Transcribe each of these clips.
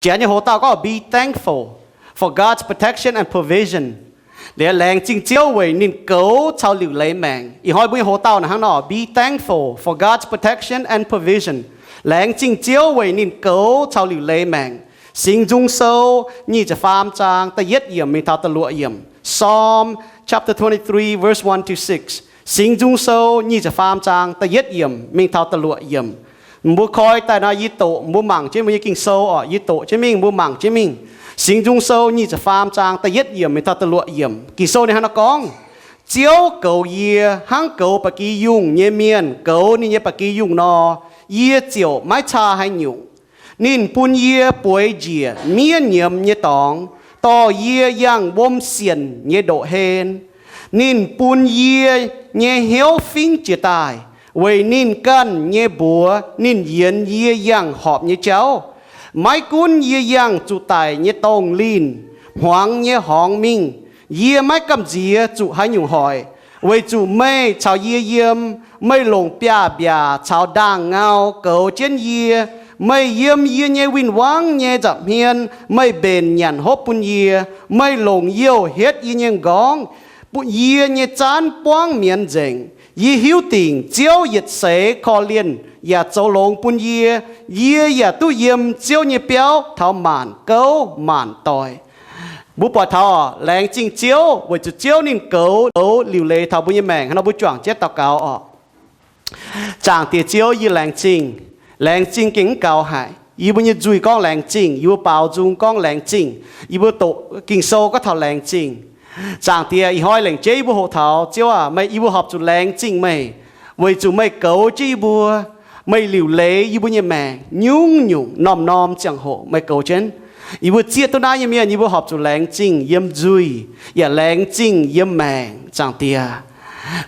Janx nyei hoc-dauh gorngv be thankful for God's protection and provision. Liuz laengz zingh Ziouv weic ninh goux caux liuc leiz maengc. Ih hnoi mbuo nyei hoc-dauh naaic hnangv nor, be thankful for God's protection and provision. Laengz zingh Ziouv weic ninh goux caux liuc leiz maengc. Singx Nzung Sou nyic ziepc faam zaang da'yietv yiemc mingh taux da'luoqc yiemc. Psalm chapter twenty-three, verse one to six. Singx Nzung Sou nyic ziepc faam zaang da'yietv yiemc mingh taux da'luoqc yiemc. Mbuo koi daaih nor, yie doqc, mbuo mangc jienv mbuo nyei Ging-Sou oc. Yie doqc jienv mingh, mbuo mangc jienv mingh. Singx Nzung Sou nyic ziepc faam zaang da'yietv yiemc mingh taux da'luoqc yiemc. Ging-Sou ninh hnangv naaiv nor gorngv, Ziouv goux yie hnangv goux ba'gi yungh nyei mienh goux ninh nyei ba'gi yungh nor, yie ziouc maiv caa haaix nyungc. Ninh bun yie bueix njiec miev nyiemz nyei dorngx, dorh yie yangh wuom sienc nyei ndoqv-hlen. Ninh bun yie nyei hnyouv fingv jiez daaih, weic ninh ganh nyei mbuox ninh yienx yie yangh horpc nyei jauv. Maiv gunv yie yangh zuqc daic nyei dongh linh, hmuangx nyei horngz mingh, yie maiv gamh nziex zuqc haaix nyungc hoic, weic zuqc meih caux yie yiem. Meih longc biaav-mbiaac caux ndaangh-ngau goux jienv yie. Meih yiem yie nyei win-wangv nyei nza'hmien, meih mbenc nyanc hopv bun yie. Meih longc youh hietv yie nyei m'nqorngv, bun yie nyei zaanv buangv mienz nzengc. Yie hiuv dingc Ziouv yietc seix korv-lienh yaac zoux longx bun yie. Yie yaac duqv yiem Ziouv nyei biauv taux maanc gouv maanc doic. Mbuo buatc taux laengz zingh Ziouv weic zuqc Ziouv ninh goux, goux liuc leiz taux mbuo nyei maengc. Hnangv nor mbuo juangc jienv daux gaux oc. Zaangc Diex Ziouv, yie laengz zingh. Laengz zingh gengh mv gaux haic. Yie mbuo nyei nzuih gorngv laengz zingh, yie mbuo baaux nzung gorngv laengz zingh, yie mbuo doqc Ging-Sou gorngv taux laengz zingh. Zaangc Diex, ih hnoi lengc jeiv yie mbuo hoqc taux, Ziouv aac, meih, yie mbuo horpc zuqc laengz zingh meih, weic zuqc meih goux jienv yie mbuo, meih liuc leiz yie mbuo nyei maengc nyungc-nyungc, norm-norm ziangh hoc meih goux jienv. Yie mbuo zieqv duqv naaiv nyei mienh, yie mbuo horpc zuqc laengz zingh yiem nzuih, yaac laengz zingh yiem maengc, Zaangc Diex.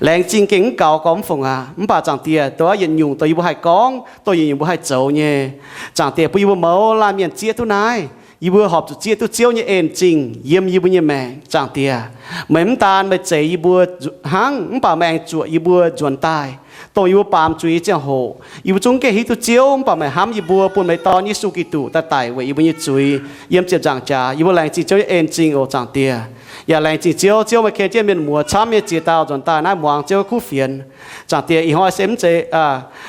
Laengz zingh gengh mv gaux gormx fungc aqv. Mv baac Zaangc Diex, dongh yietc nyungc dongh yie mbuo haih gorngv, dongh yietc nyungc mbuo haih zoux nyei, Zaangc Diex, bun yie mbuo mouz laanh mienh zieqv duqv naaiv. Yie mbuo horpc zuqc zieqv duqv Ziouv nyei en zingh yiem yie mbuo nyei maengc, Zaangc Diex. Meih mv daan meih zeix yie mbuo hnangv, mv baac meih aengx zuoqc yie mbuo nzuonx daaih. Dongh yie mbuo baamz zuiz nyei ziangh hoc, yie mbuo zungv gengh hiuv duqv Ziouv, mv baac meih hnamv yie mbuo, bun meih Dorn, Yesu Giduc, daaih daic weic yie mbuo nyei zuiz yiem ziepc nzaangc jaax. Yie mbuo laengz zingh Ziouv nyei en zingh oc, Zaangc Diex. Yaac laengz zingh Ziouv, Ziouv meih ken jienv mienh muoz camv nyei ziex dauh nzuonx daaih naaiv muangx Ziouv kuv fienx. Zaangc Diex, ih hnoi se mv zeiz,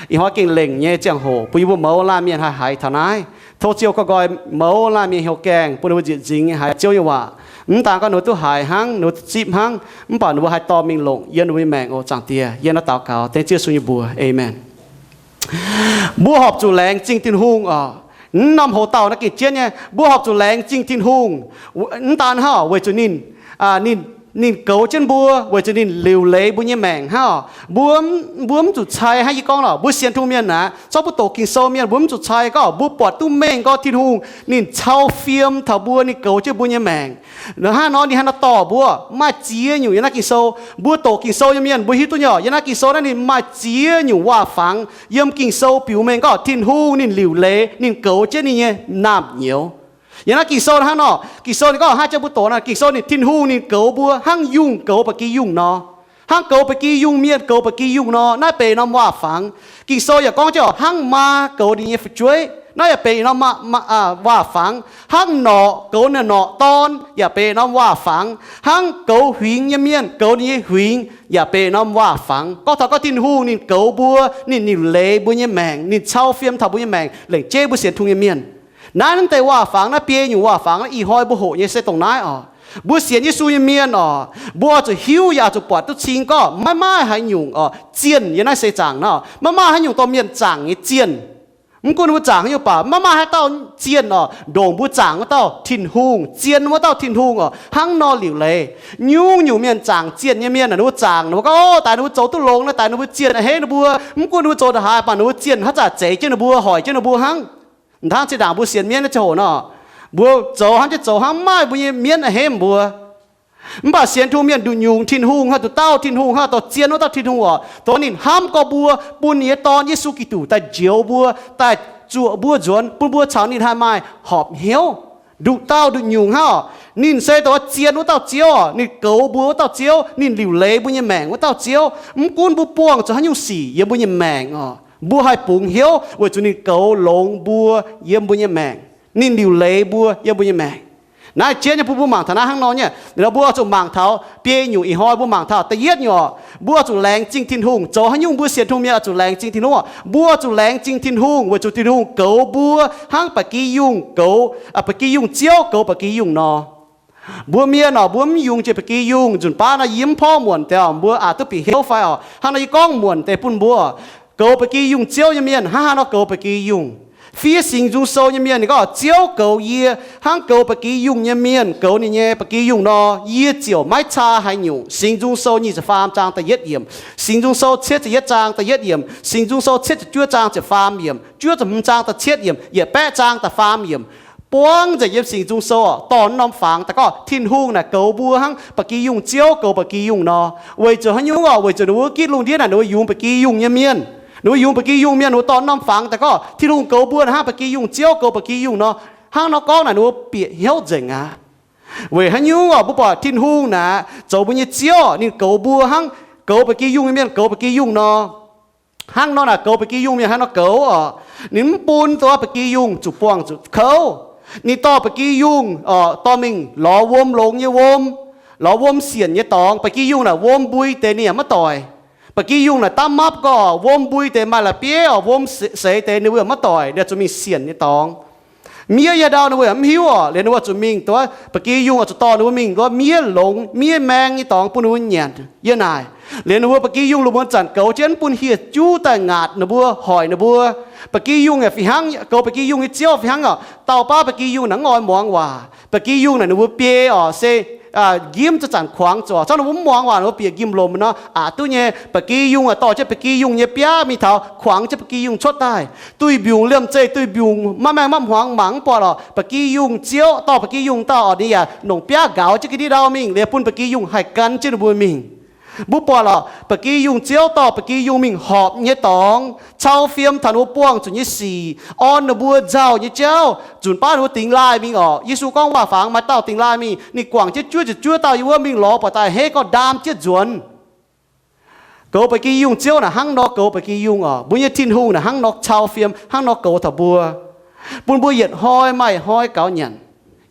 ih hnoi gengh lengc nyei ziangh hoc bun yie mbuo mouz laanh mienh haih haiz taux naaiv. Tov Ziouv goiv nqoi mouz laanh mienh hnyouv gaengh, bun ninh mbuo nzieqc nzingx nyei haiz Ziouv nyei waac. Mv daan gorngv ninh mbuo duqv haiz hnangv, ninh mbuo duqv zipv hnangv, mv baac ninh mbuo haih dorh mingh longc yiem ninh mbuo nyei maengc oc, Zaangc Diex. Yie naaiv daux gaux dengv Ziouv Yesu nyei mbuox, aamen. Mbuo horpc zuqc laengz zingh Tin-Hungh oc. Naaiv norm hoc-dauh naaiv gengh jienv nyei, mbuo horpc zuqc laengz zingh Tin-Hungh. Mv daan hnangv, weic zuqc ninh, ninh, ninh goux jienv mbuo, weic zuqc ninh liuc leiz mbuo nyei maengc hnangv. Mbuo, mbuo mv zuqc cai hnangv yie gorngv lorqc, mbuo sienx Tin-Hungh mienh naaic, zorqv mbuo doqc Ging-Sou mienh, mbuo mv zuqc cai gorngv mbuo buatc duqv mengh gorngv Tin-Hungh ninh cau fiem taux mbuo, ninh goux jienv mbuo nyei maengc. Hnangv nor ninh hnangv naaiv dorh mbuo, maaih ziex nyungc yiem naaiv Ging-Sou. Mbuo doqc Ging-Sou nyei mienh mbuo hiuv duqv nyei, yiem naaiv Ging-Sou naaiv ninh maaih ziex nyungc waac-fangx yiem Ging-Sou biux mengh gorngv Tin-Hungh ninh liuc leiz, ninh goux jienv ninh nyei naamh nyouz. Yiem naaiv Ging-Sou hnangv nor, Ging-Sou ninh gorngv hnangv jienv mbuo doqc naaic, Ging-Sou ninh, Tin-Hungh ninh goux mbuo hnangv yungh goux ba'gi yungh nor. Hnangv goux ba'gi yungh mienh goux ba'gi yungh nor, naaiv benx norm waac-fangx. Ging-Sou yaac gorngv jienv hnangv maa goux ninh nyei fu'jueiv, naaiv yaac benx norm waac-fangx. Hnangv norqc goux ninh norqc dorn yaac benx norm waac-fangx. Hnangv goux huingx nyei mienh goux ninh nyei huingx yaac benx norm waac-fangx. Gorngv taux gorngv Tin-Hungh ninh goux mbuo, ninh liuc leiz mbuo nyei maengc, ninh cau fiem taux mbuo nyei maengc, lengc jeiv mbuo sienx Tin-Hungh nyei mienh. Naaiv, naaiv deix waac-fangx, naaiv biei nyungc waac-fangx, ih hnoi mbuo hoqc nyei se dongh naaiv oc. Mbuo sienx Yesu nyei mienh oc, mbuo oix zuqc hiuv yaac zuqc buatc duqv cing gorngv maiv maaih haaix nyungc oc zienh yienh naaiv seix zaangc nor. Maiv maaih haaix nyungc dorh mienh zaangc nyei zienh. Mv gunv ninh mbuo zaangc haaix nyungc baac maiv maaih haaix dauh zienh oc ndongc mbuo zaangc wuov dauh Tin-Hungh, zien wuov dauh Tin-Hungh oc, hnangv nor liuc leiz. Nyungc-nyungc mienh zaangc zienh nyei mienh, ninh mbuo zaangc, ninh mbuo gorngv, Ov, daaih ninh mbuo zoux duqv longx nor, daaih ninh mbuo zienh a'hneiv ninh mbuo. Mv gunv ninh mbuo zoux ndongc haaix baac ninh mbuo zienh haaix zanc zeiz jienv ninh mbuo, hoic jienv ninh mbuo hnangv. Hnangv zinh ndaangc mbuo sienx mienv nyei ziangh hoc nor, mbuo zoux hnangv jienv zoux hnangv, maaih mbuo nyei mienv a'hneiv mbuo. Mv baac sienx Tin-Hungh mienh nduqc nyungc Tin-Hungh hnangv, nduqc dauh Tin-Hungh hnangv, dorh zien wuov dauh Tin-Hungh oc, dongh ninh hnamv gorx mbuo, bun ninh nyei Dorn, Yesu Giduc, daaih njoux mbuo, daaih zuoqc mbuo nzuonx, bun mbuo caux ninh haih maaih horpc hnyouv. Nduqc dauh nduqc nyungc hnangv oc. Ninh se dongh zien wuov dauh Ziouv oc, ninh goux mbuo wuov dauh Ziouv, ninh liuc leiz mbuo nyei maengc wuov dauh Ziouv. Mv gunv mbuo buangh zuqc haaix nyungc sic yiem mbuo nyei maengc oc, mbuo haih bungx hnyouv weic zuqc ninh goux longx mbuo yiem mbuo nyei maengc. Ninh liuc leiz mbuo yiem mbuo nyei maengc. Naaiv jiex nyei bun mbuo mangc taux naaiv hnangv nor nyei. Nor mbuo oix zuqc mangc taux biei nyungc. Ih hnoi mbuo mangc taux da'yietv nyungc oc, mbuo oix zuqc laengz zingh Tin-Hungh. Zoux haaix nyungc mbuo sienx Tin-Hungh mienh oix zuqc laengz zingh Tin-Hungh oc? Mbuo oix zuqc laengz zingh Tin-Hungh weic zuqc Tin-Hungh goux mbuo hnangv ba'gi yungh goux, ba'gi yungh ziouv goux ba'gi yungh nor. Mbuo mienh oc, mbuo mv yungz jiex ba'gi yungh nzunc baav nor, yie mv porv muonc deix oc, mbuo aqc duqv bieqc hnyouv fai oc. Hnangv nor yie gorngv muonc deix bun mbuo. Goux ba'gi yungh ziouv nyei mienh hnangv haaix nor goux ba'gi yungh? Fiev Singx Nzung Sou nyei mienh ninh gorngv, Ziouv goux yie hnangv goux ba'gi yungh nyei mienh goux ninh nyei ba'gi yungh nor, yie ziouc maiv caa haaix nyungc. Singx Nzung Sou nyic ziepc faam zaang da'yietv yiemc, Singx Nzung Sou cietv ziepc yietv zaang da'yietv yiemc, Singx Nzung Sou cietv ziepc juov zaang ziepc faam yiemc, juov ziepc hmz zaang da'cietv yiemc, yietc baeqv zaang da'faam yiemc. Buangv nzengc yiem Singx Nzung Sou oc, dorh norm fangx daaih gorngv Tin-Hungh naaic goux mbuo hnangv ba'gi yungh ziouv goux ba'gi yungh nor. Weic zuqc haaix nyungc oc? Weic zuqc ninh mbuo gitv lungh ndiev naaic ninh mbuo yungz ba'gi yungh nyei mienh. Ninh mbuo yungz ba'gi yungh mienh, ninh mbuo dorh norm fangx daaih gorngv Tin-Hungh goux mbuo hnangv ba'gi yungh ziouv goux ba'gi yungh nor. Hnangv nor gorngv naaic ninh mbuo bieqc hnyouv nzengc aqv. Weic haaix nyungc oc? Mbuo buatc Tin-Hungh naaic zoux mbuo nyei ziouv, ninh goux mbuo hnangv goux ba'gi yungh nyei mienh goux ba'gi yungh nor. Hnangv nor naaic goux ba'gi yungh mienh hnangv nor goux oc, ninh mv bun dongh ba'gi yungh zuqc buangh zuqc kouv. Ninh dorh ba'gi yungh oc dorh mingh lorz wuom longx nyei wuom, lorz wuom sienc nyei dorngx. Ba'gi yungh naaic wuom mbui deix ninh yaac maiv doic. Ba'gi yungh naaic dapv mapv gorx, wuom mbui deix maaih la'bieiv oc, wuom seix deix ninh mbuo yaac maiv doic, ninh zuqc mingh sienc nyei dorngx. Miev yiem ndau ninh mbuo yaac mv hiuv oc, liuz ninh mbuo zuqc mingh dongh ba'gi yungh oix zuqc dorh ninh mbuo mingh dongh miev longx miev maeng nyei dorngx bun ninh mbuo nyanc. Yiem naaic liuz ninh mbuo ba'gi yungh lungh muonz zanc goux jienv mv bun hieh juv daaih ngaatc ninh mbuo, hoic ninh mbuo. Ba'gi yungh yaac fih hnangv, goux ba'gi yungh nyei ziouv fih hnangv oc, dauh baav ba'gi yungh naaic mv oix muangx waac. Ba'gi yungh naaic ninh mbuo biei oc se njimv zanc-zanc kuangx zoc, cangv ninh mbuo mv muangx waac ninh mbuo bieqc njimv-lomc nor aqc duqv nyei. Ba'gi yungh oix dorh jienv ba'gi yungh nyei biaav mingh taux kuangx jienv ba'gi yungh cuotv daaih. Duih mbiungc liemh zeih duih mbiungc maiv maengh maiv hmuangx mangc mv buatc oc, ba'gi yungh ziouv dorh ba'gi yungh dauh oc, ninh yaac nongc biaav nqaaux jienv ga'ndiev ndau mingh liuz bun ba'gi yungh haih gan jienv ninh mbuo mingh. Mbuo buatc oc, ba'gi yungh ziouv dorh ba'gi yungh mingh horpc nyei dorngx, cau fiem taux ninh mbuo buangh zuqc nyei sic, orn ninh mbuo nzauh nyei jauv, nzunc baav ninh mbuo dingx laaih mingh oc. Yesu gorngv waac-fangx maaih dauh dingx laaih mingh, ninh guangc jienv juov ziepc juov dauh yiem wuov mingh lorz buatc daaih hei gorngv ndaam jienv nzuonx. Goux ba'gi yungh ziouv naaic hnangv nor goux ba'gi yungh oc. Mbuo nyei Tin-Hungh naaic hnangv nor cau fiem, hnangv nor goux taux mbuo, bun mbuo yietc hnoi maaih hnoi gaux nyanc,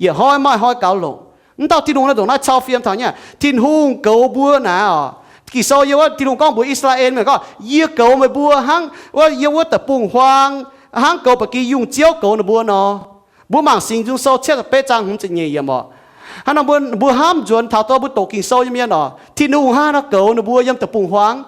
yietc hnoi maaih hnoi gaux longc. Mv dauh Tin-Hungh naaiv ndongc naaiv cau fiem taux nyei. Tin-Hungh goux mbuo naaic oc, Ging-Sou yiem wuov Tin-Hungh gorngv mbuox I^saa^laa^en mienh gorngv, Yie goux meih mbuo hnangv wuov, yiem wuov deic-bung-huaang, hnangv goux ba'gi yungh ziouv goux ninh mbuo nor. Mbuo mangc Singx Nzung Sou cietv betv zaang hmz ziepc nyeic yiemc oc. Hnangv nor mbuo, mbuo hnamv nzuonx taux dongh mbuo doqc Ging-Sou nyei mienh oc, Tin-Hungh hnangv haaix nor goux ninh mbuo yiem deic-bung-huaang.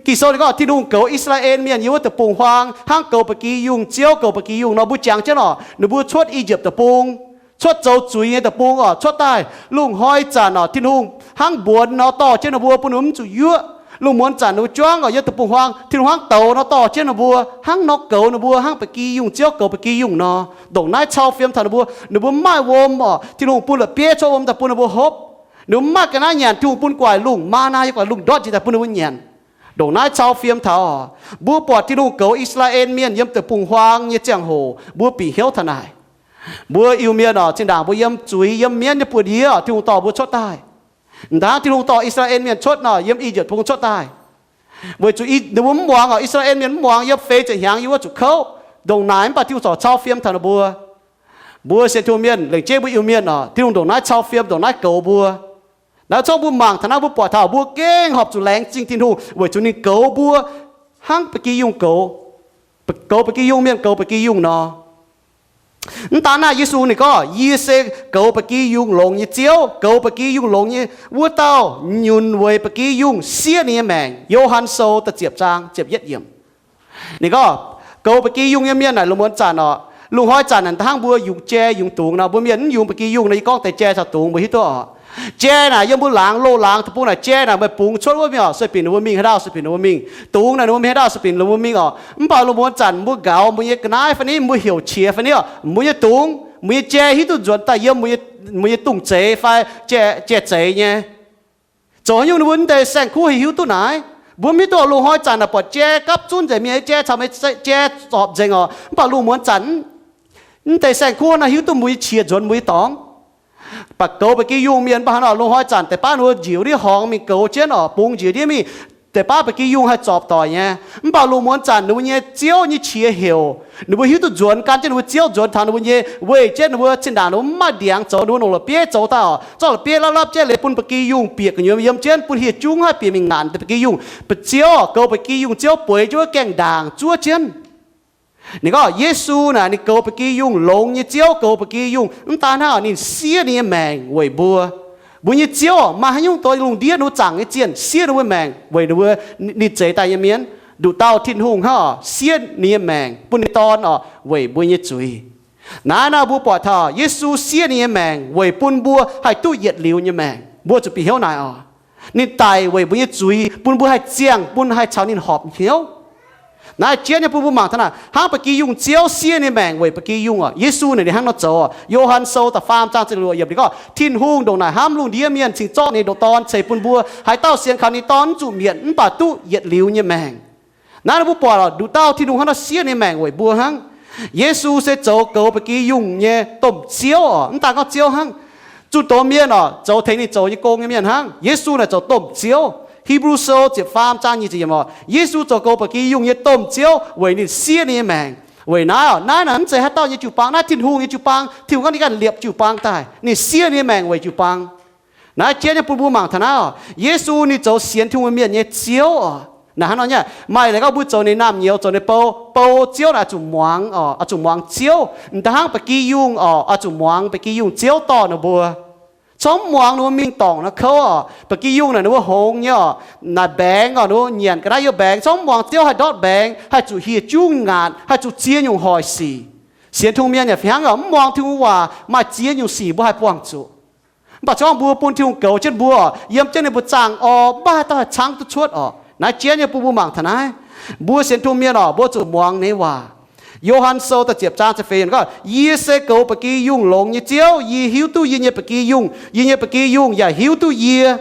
Ging-Sou ninh gorngv Tin-Hungh goux I^saa^laa^en mienh yiem wuov deic-bung-huaang hnangv goux ba'gi yungh ziouv goux ba'gi yungh nor. Mbuo jangx jienv oc, ninh mbuo cuotv I^yipv Deic-Bung, cuotv zoux zuiz nyei deic-bung oc, cuotv daaih lungh hnoi zanc oc, Tin-Hungh hnangv mbuonx nor dorh jienv ninh mbuo bun ninh mbuo mv zuqc yuoqv. Lungh muonz zanc ninh mbuo juangv oc, yiem deic-bung-huaang Tin-Hungh hnangv douz nor dorh jienv ninh mbuo, hnangv nor goux ninh mbuo hnangv ba'gi yungh ziouv goux ba'gi yungh nor. Ndongc naaiv cau fiem taux ninh mbuo. Ninh mbuo mv maaih wuom oc, Tin-Hungh bun la'bieiv cuotv wuom daaih bun ninh mbuo hopv. Ninh mbuo mv maaih ga'naaiv nyanc, Tin-Hungh bun gu'nguaaic lungh, maa^naa yiem gu'nguaaic lungh ndortv njiec daaih bun ninh mbuo nyanc. Ndongc naaiv cau fiem taux oc, mbuo buatc Tin-Hungh goux I^saa^laa^en mienh yiem deic-bung-huaang nyei ziangh hoc mbuo bieqc hnyouv taux naaic. Mbuo Iu-Mienh oc, zinh ndaangc mbuo yiem zuiz yiem mienv nyei buoz-ndiev oc, Tin-Hungh dorh mbuo cuotv daaih. M'daaih Tin-Hungh dorh I^saa^laa^en mienh cuotv nor, yiem I^yipv Deic-Bung cuotv daaih, weic zuqc ninh mbuo mv muangx oc, I^saa^laa^en mienh mv muangx, yiem feix ziepc hnyangx yiem wuov zuqc kouv. Ndongc naaic mv baac Tin-Hungh corc cau fiem taux ninh mbuo. Mbuo sienx Tin-Hungh mienh, lengc jeiv mbuo Iu-Mienh oc, Tin-Hungh ndongc naaiv cau fiem, ndongc naaiv goux mbuo. Naaiv zorqv mbuo mangc taux naaiv, mbuo buatc taux mbuo gengh horpc zuqc laengz zingh Tin-Hungh weic zuqc ninh goux mbuo hnangv ba'gi yungh goux, goux ba'gi yungh mienh goux ba'gi yungh nor. Mv daan naaiv, Yesu ninh gorngv, Yie se goux ba'gi yungh longx nyei Ziouv. Goux ba'gi yungh longx nyei wuov dauh nyunc weic ba'gi yungh siev ninh nyei maengc. Yo^han Sou da'ziepc zaang ziepc yietv yiemc. Ninh gorngv, goux ba'gi yungh nyei mienh naaic lungh muonz zanc oc, lungh hnoi zanc naaic hnangv mbuo yungz jai yungz dungz nor, mbuo mienh mv yungz ba'gi yungh nor, yie gorngv deix jai caux dungz mbuo hiuv duqv oc. Jai naaic yiem mbuo laangz, loz-laangz deic-bung naaic jai naaic meih bungx cuotv wuov mingh oc, sueih binc ninh mbuo mingh haaix dauh, sueih binc ninh mbuo mingh oc. Dungz naaic ninh mbuo mingh haaix dauh, sueih binc ninh mbuo mingh oc. Mv baac lungh muonz zanc mbuo nqaaux mbuo nyei ga'naaiv fai ni, mbuo heuc qiex fai ni oc, mbuo nyei dungz, mbuo nyei jai hiuv duqv nzuonx daaih yiem mbuo nyei dungz zeiz fai jai zeiz nyei. Zoux haaix nyungc ninh mbuo mv deix saeng-kuv hiuv duqv naaic? Mbuo mv hiuv duqv lungh hnoi zanc naaic buatc jai gapv zunv nzengc, mienh nyei jai caux meih jai zorpc nzengc oc. Mv baac lungh muonz zanc mv deix saeng-kuv naaiv hiuv duqv mbuo nyei qiex nzuonx mbuo nyei dorngx. Baac goux ba'gi yungh mienh mv baac hnangv nor, lungh hnoi zanc deix baav ninh mbuo njiec ndiev horngz mingh goux jienv oc, bungx njiec ndiev mingh. deix baav ba'gi yungh haih zorpc doic nyei. Mv baac lungh muonz zanc ninh mbuo nyei ziouv nyei qiex heuc ninh mbuo hiuv duqv nzuonx gan jienv ninh mbuo ziouv, nzuonx taux ninh mbuo nyei, weih jienv ninh mbuo zinh ndaangc ninh mbuo mv maaih ndiangx zoux, ninh mbuo longc la'bieiv zoux daaih oc. Zorqv la'bieiv lapv lapv jienv liuz bun ba'gi yungh bieqc gu'nyuoz yiem jienv, bun hieh jungv haih bieqc mingh ngaatc deix ba'gi yungh. Ba'gi ziouv, goux ba'gi yungh ziouv bueix jienv wuov gaengh ndaangc zuov jienv. Ninh gorngv Yesu naaic ninh goux ba'gi yungh, longx nyei ziouv goux ba'gi yungh. Mv daan hnangv, ninh siev ninh nyei maengc weic mbuo. Mbuo nyei ziouv maaih haaix nyungc doix lungh ndiev ninh mbuo zaangc nyei zienh siev ninh mbuo maengc weic ninh mbuo, ninh zeix daaih nyei mienh. Nduqc dauh Tin-Hungh hnangv oc, siev ninh nyei maengc bun ninh nyei Dorn oc weic mbuo nyei zuiz. Naaiv nor mbuo buatc taux Yesu siev ninh nyei maengc weic bun mbuo haih duqv yietc liuz nyei maengc. Mbuo zuqc bieqc hnyouv naaic oc. Ninh daic weic mbuo nyei zuiz, bun mbuo haih ziangh, bun haih caux ninh horpc hnyouv. Naaiv jienv nyei bun mbuo mangc taux naaic, hnangv ba'gi yungh ziouv siev ninh maengc weic ba'gi yungh oc. Yesu naaic ninh hnangv nor zoux oc. Yo^han Sou da'faam zaang ziepc luoqc yiemc ninh gorngv, Tin-Hungh ndongc naaic hnamv lungh ndiev mienh cingx zorqv ninh nyei ndoqc Dorn ceix bun mbuo, haaix dauh sienx kaux ninh Dorn mv zuqc mietc, mv baac duqv yietc liuz nyei maengc. Naaiv mbuo buatc oc, nduqc dauh Tin-Hungh hnangv nor siev ninh maengc weic mbuo hnangv. Yesu se zoux goux ba'gi yungh nyei domh ziouv oc. Mv daan gorngv ziouv hnangv, zunh doz mienh oc, zoux tengx ninh zoux nyei gong nyei mienh hnangv. Yesu naaic zoux domh ziouv. Hipv^lu Sou ziepc faam zaang nyic ziepc yiemc oc, Yesu zoux goux ba'gi yungh nyei domh ziouv weic ninh siev ninh nyei maengc. Weic naaiv oc, naaiv naaic mv zeiz haaix dauh nyei jiu-baang, naaiv Tin-Hungh nyei jiu-baang. Tin-Hungh gorngv ninh ganh liepc jiu-baang daaih, ninh siev ninh nyei maengc weic jiu-baang. Naaiv jienv nyei bun mbuo mangc taux naaiv oc, Yesu ninh zoux sienx Tin-Hungh mienh nyei ziouv oc. Naaic hnangv nor nyei, maaih leiz gorngv mbuo zoux ninh naamh nyouz, zoux ninh bou, bou ziouv naaic oix zuqc muangx oc, oix zuqc muangx ziouv. M'daaih hnangv ba'gi yungh oc, oix zuqc muangx ba'gi yungh ziouv dorh ninh mbuo. Corc mv muangx ninh mbuo mingh dorngc naaiv kouv oc. Ba'gi yungh naaic ninh mbuo hngongx nyei oc, naaic mbaengx oc, ninh mbuo nyanc ga'naaiv yiem mbaengx, corc mv muangx ziouv haih ndortv mbaengx, haih zuqc hieh jungv ngaatc, haih zuqc ziex nyungc hoic sic. Sienx Tin-Hungh mienh yaac fih hnangv oc, mv muangx Tin-Hungh waac maaih ziex nyungc sic mbuo haih buangh zuqc. Mv baac se gorngv mbuo bun Tin-Hungh goux jienv mbuo, yiem jienv ninh mbuo zaangh orv, mv baav haaix dauh haih caangv duqv cuotv oc. Naaiv jienv nyei bun mbuo mangc taux naaiv, mbuo sienx Tin-Hungh mienh oc, mbuo zuqc muangx ninh nyei waac. Yo^han Sou da'ziepc zaang ziepc feix yiemc gorngv, Yie se goux ba'gi yungh longx nyei ziouv. Yie hiuv duqv yie nyei ba'gi yungh, yie nyei ba'gi yungh yaac hiuv duqv yie.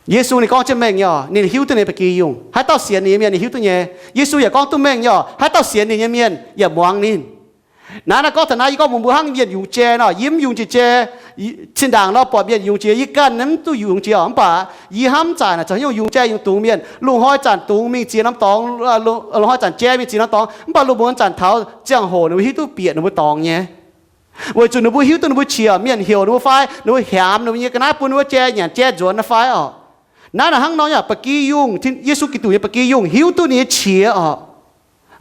Yesu ninh gorngv jienv mengh nyei oc, ninh hiuv duqv ninh ba'gi yungh. Haaix dauh sienx ninh nyei mienh ninh hiuv duqv nyei. Yesu yaac gorngv duqv mengh nyei oc, haaix dauh sienx ninh nyei mienh yaac muangx ninh. Naaiv naaiv gorngv taux naaiv, yie gorngv mbuox mbuo hnangv mienh yungz jai nor, yie mv yungz jiex jai. Zinh ndaangc nor buatc mienh yungz jiex, yie ganh mv duqv yungz jiex oc. Mv baac yie hnamv zaaic naaic caux haaix nyungc yungz jai yungz dungz mienh. Lungh hnoi zanc dungz mingh ziex norm dorngx, lungh hnoi zanc jai mingh ziex norm dorngx. Mv baac lungh muonz zanc taux ziangh hoc ninh mbuo hiuv duqv bieqc ninh mbuo dorngx nyei. Weic zuqc ninh mbuo hiuv duqv ninh mbuo qiex, mienh heuc ninh mbuo fai, ninh mbuo hiaamx ninh mbuo nyei ga'naaiv bun ninh mbuo jai nyanc jai nzuonx naaiv fai oc. Naaiv naaic hnangv nor nyei ba'gi yungh, Yesu Giduc nyei ba'gi yungh hiuv duqv ninh nyei qiex oc.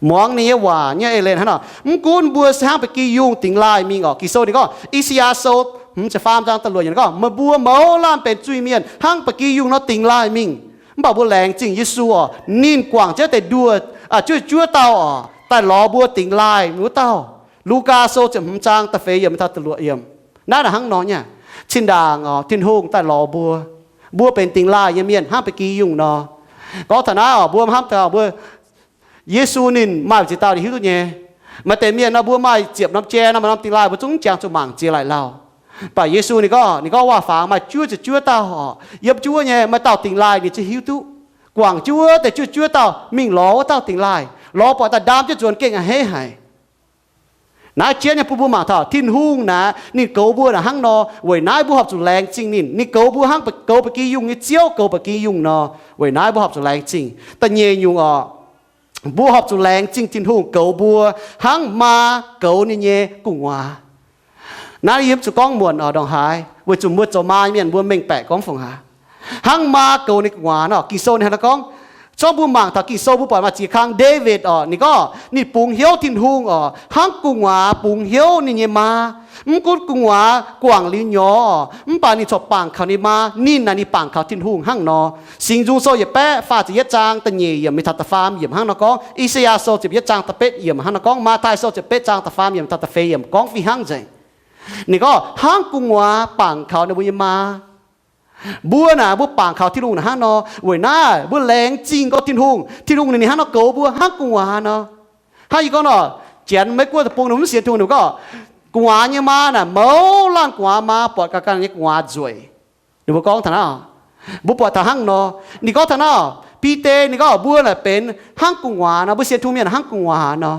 Muangx ninh nyei waac nyei eix leiz hnangv nor. Mv gunv mbuo se hnangv ba'gi yungh dingx laaih mingh oc. Ging-Sou ninh gorngv, I^saa^yaa Sou hmz ziepc faam zaang da'luoqc yiemc gorngv, Meih mbuo mouz laanh benx zuiz-mienh hnangv ba'gi yungh nor dingx laaih mingh. Mv baac mbuo laengz zingh Yesu oc, ninh guangc jienv deix nduoh, juov juov dauh oc, daaih lorz mbuo dingx laaih wuov dauh. Lugaa Sou ziepc hmz zaang da'feix yiemc taux da'luoqc yiemc. Naaiv naaic hnangv nor nyei. Zinh ndaangc oc, Tin-Hungh daaih lorz mbuo. Mbuo benx dingx laaih nyei mienh hnangv ba'gi yungh nor. Gorngv taux naaiv oc, mbuo hnamv taux mbuo Yesu ninh maaih ziex dauh ninh hiuv duqv nyei. Maaih deix mienh nor mbuo maaih ziepc norm jai nor, maaih norm dingx laaih mbuo zungv jangx zuqc mangc jiex laaic lauh. Mv baac Yesu ninh gorngv, ninh gorngv waac-fangx maaih juov ziepc juov dauh oc. Yiem juov nyei maaih dauh dingx laaih ninh zungv hiuv duqv. Guangc jienv wuov deix juov ziepc juov dauh mingh lorz wuov dauh dingx laaih. Lorz buatc daaih ndaam jienv nzuonx gengh a'hneiv haic. Naaiv jienv nyei bun mbuo mangc taux Tin-Hungh naaic ninh goux mbuo naaic hnangv nor. Weic naaiv mbuo horpc zuqc laengz zingh ninh. Ninh goux mbuo hnangv goux ba'gi yungh nyei ziouv goux ba'gi yungh nor. Weic naaiv mbuo horpc zuqc laengz zingh. Da'nyeic nyungc oc, mbuo horpc zuqc laengz zingh Tin-Hungh goux mbuo hnangv maa goux ninh nyei gu'nguaaz. Naaiv yie mv zuqc gorngv muonc oc, ndongc haaix, weic zuqc mbuo zoux maa mienh mbuo mengh baeqc gorngv fungc haaix. Hnangv maa goux ninh gu'nguaaz nor, Ging-Sou ninh hnangv naaiv gorngv. Zorqv mbuo mangc taux Ging-Sou mbuo buatc maaih ziex kang Ndaawitv oc, ninh gorngv ninh bungx hnyouv Tin-Hungh oc, hnangv gu'nguaaz bungx hnyouv ninh nyei maa. Mv gunv gu'nguaaz guangc liuz nyorx, mv baac ninh corc bangc kaux ninh maa. Ninh naaic ninh bangc kaux Tin-Hungh hnangv nor. Singx Nzung Sou yietc baeqv faah ziepc yietv zaang da'nyeic yiemc mingh taux da'faam yiemc hnangv nor gorngv. I^saa^yaa Sou ziepc yietv zaang da'betv yiemc hnangv nor gorngv. Matv^taai Sou ziepc betv zaang da'faam yiemc taux da'feix yiemc gorngv fih hnangv nzengc. Ninh gorngv hnangv gu'nguaaz bangc kaux ninh mbuo nyei maa. Mbuo naaic mbuo bangc kaux Tin-Hungh naaic hnangv nor. Weic naaiv mbuo laengz zingh gorngv Tin-Hungh, Tin-Hungh ninh hnangv nor goux mbuo hnangv gu'nguaaz nor. Hnangv yie gorngv nor, Janx Meiv Guoqv deic-bung ninh mv sienx Tin-Hungh, ninh gorngv gu'nguaaz nyei maa naaic mouz laanh gu'nguaaz maa buatc ganh ganh nyei gu'nguaaz nzueic. Ninh mbuo gorngv taux naaiv, mbuo buatc taux hnangv nor. Ninh gorngv taux naaiv, Bide ninh gorngv mbuo naaic benx hnangv gu'nguaaz nor, mbuo sienx Tin-Hungh mienh hnangv gu'nguaaz nor.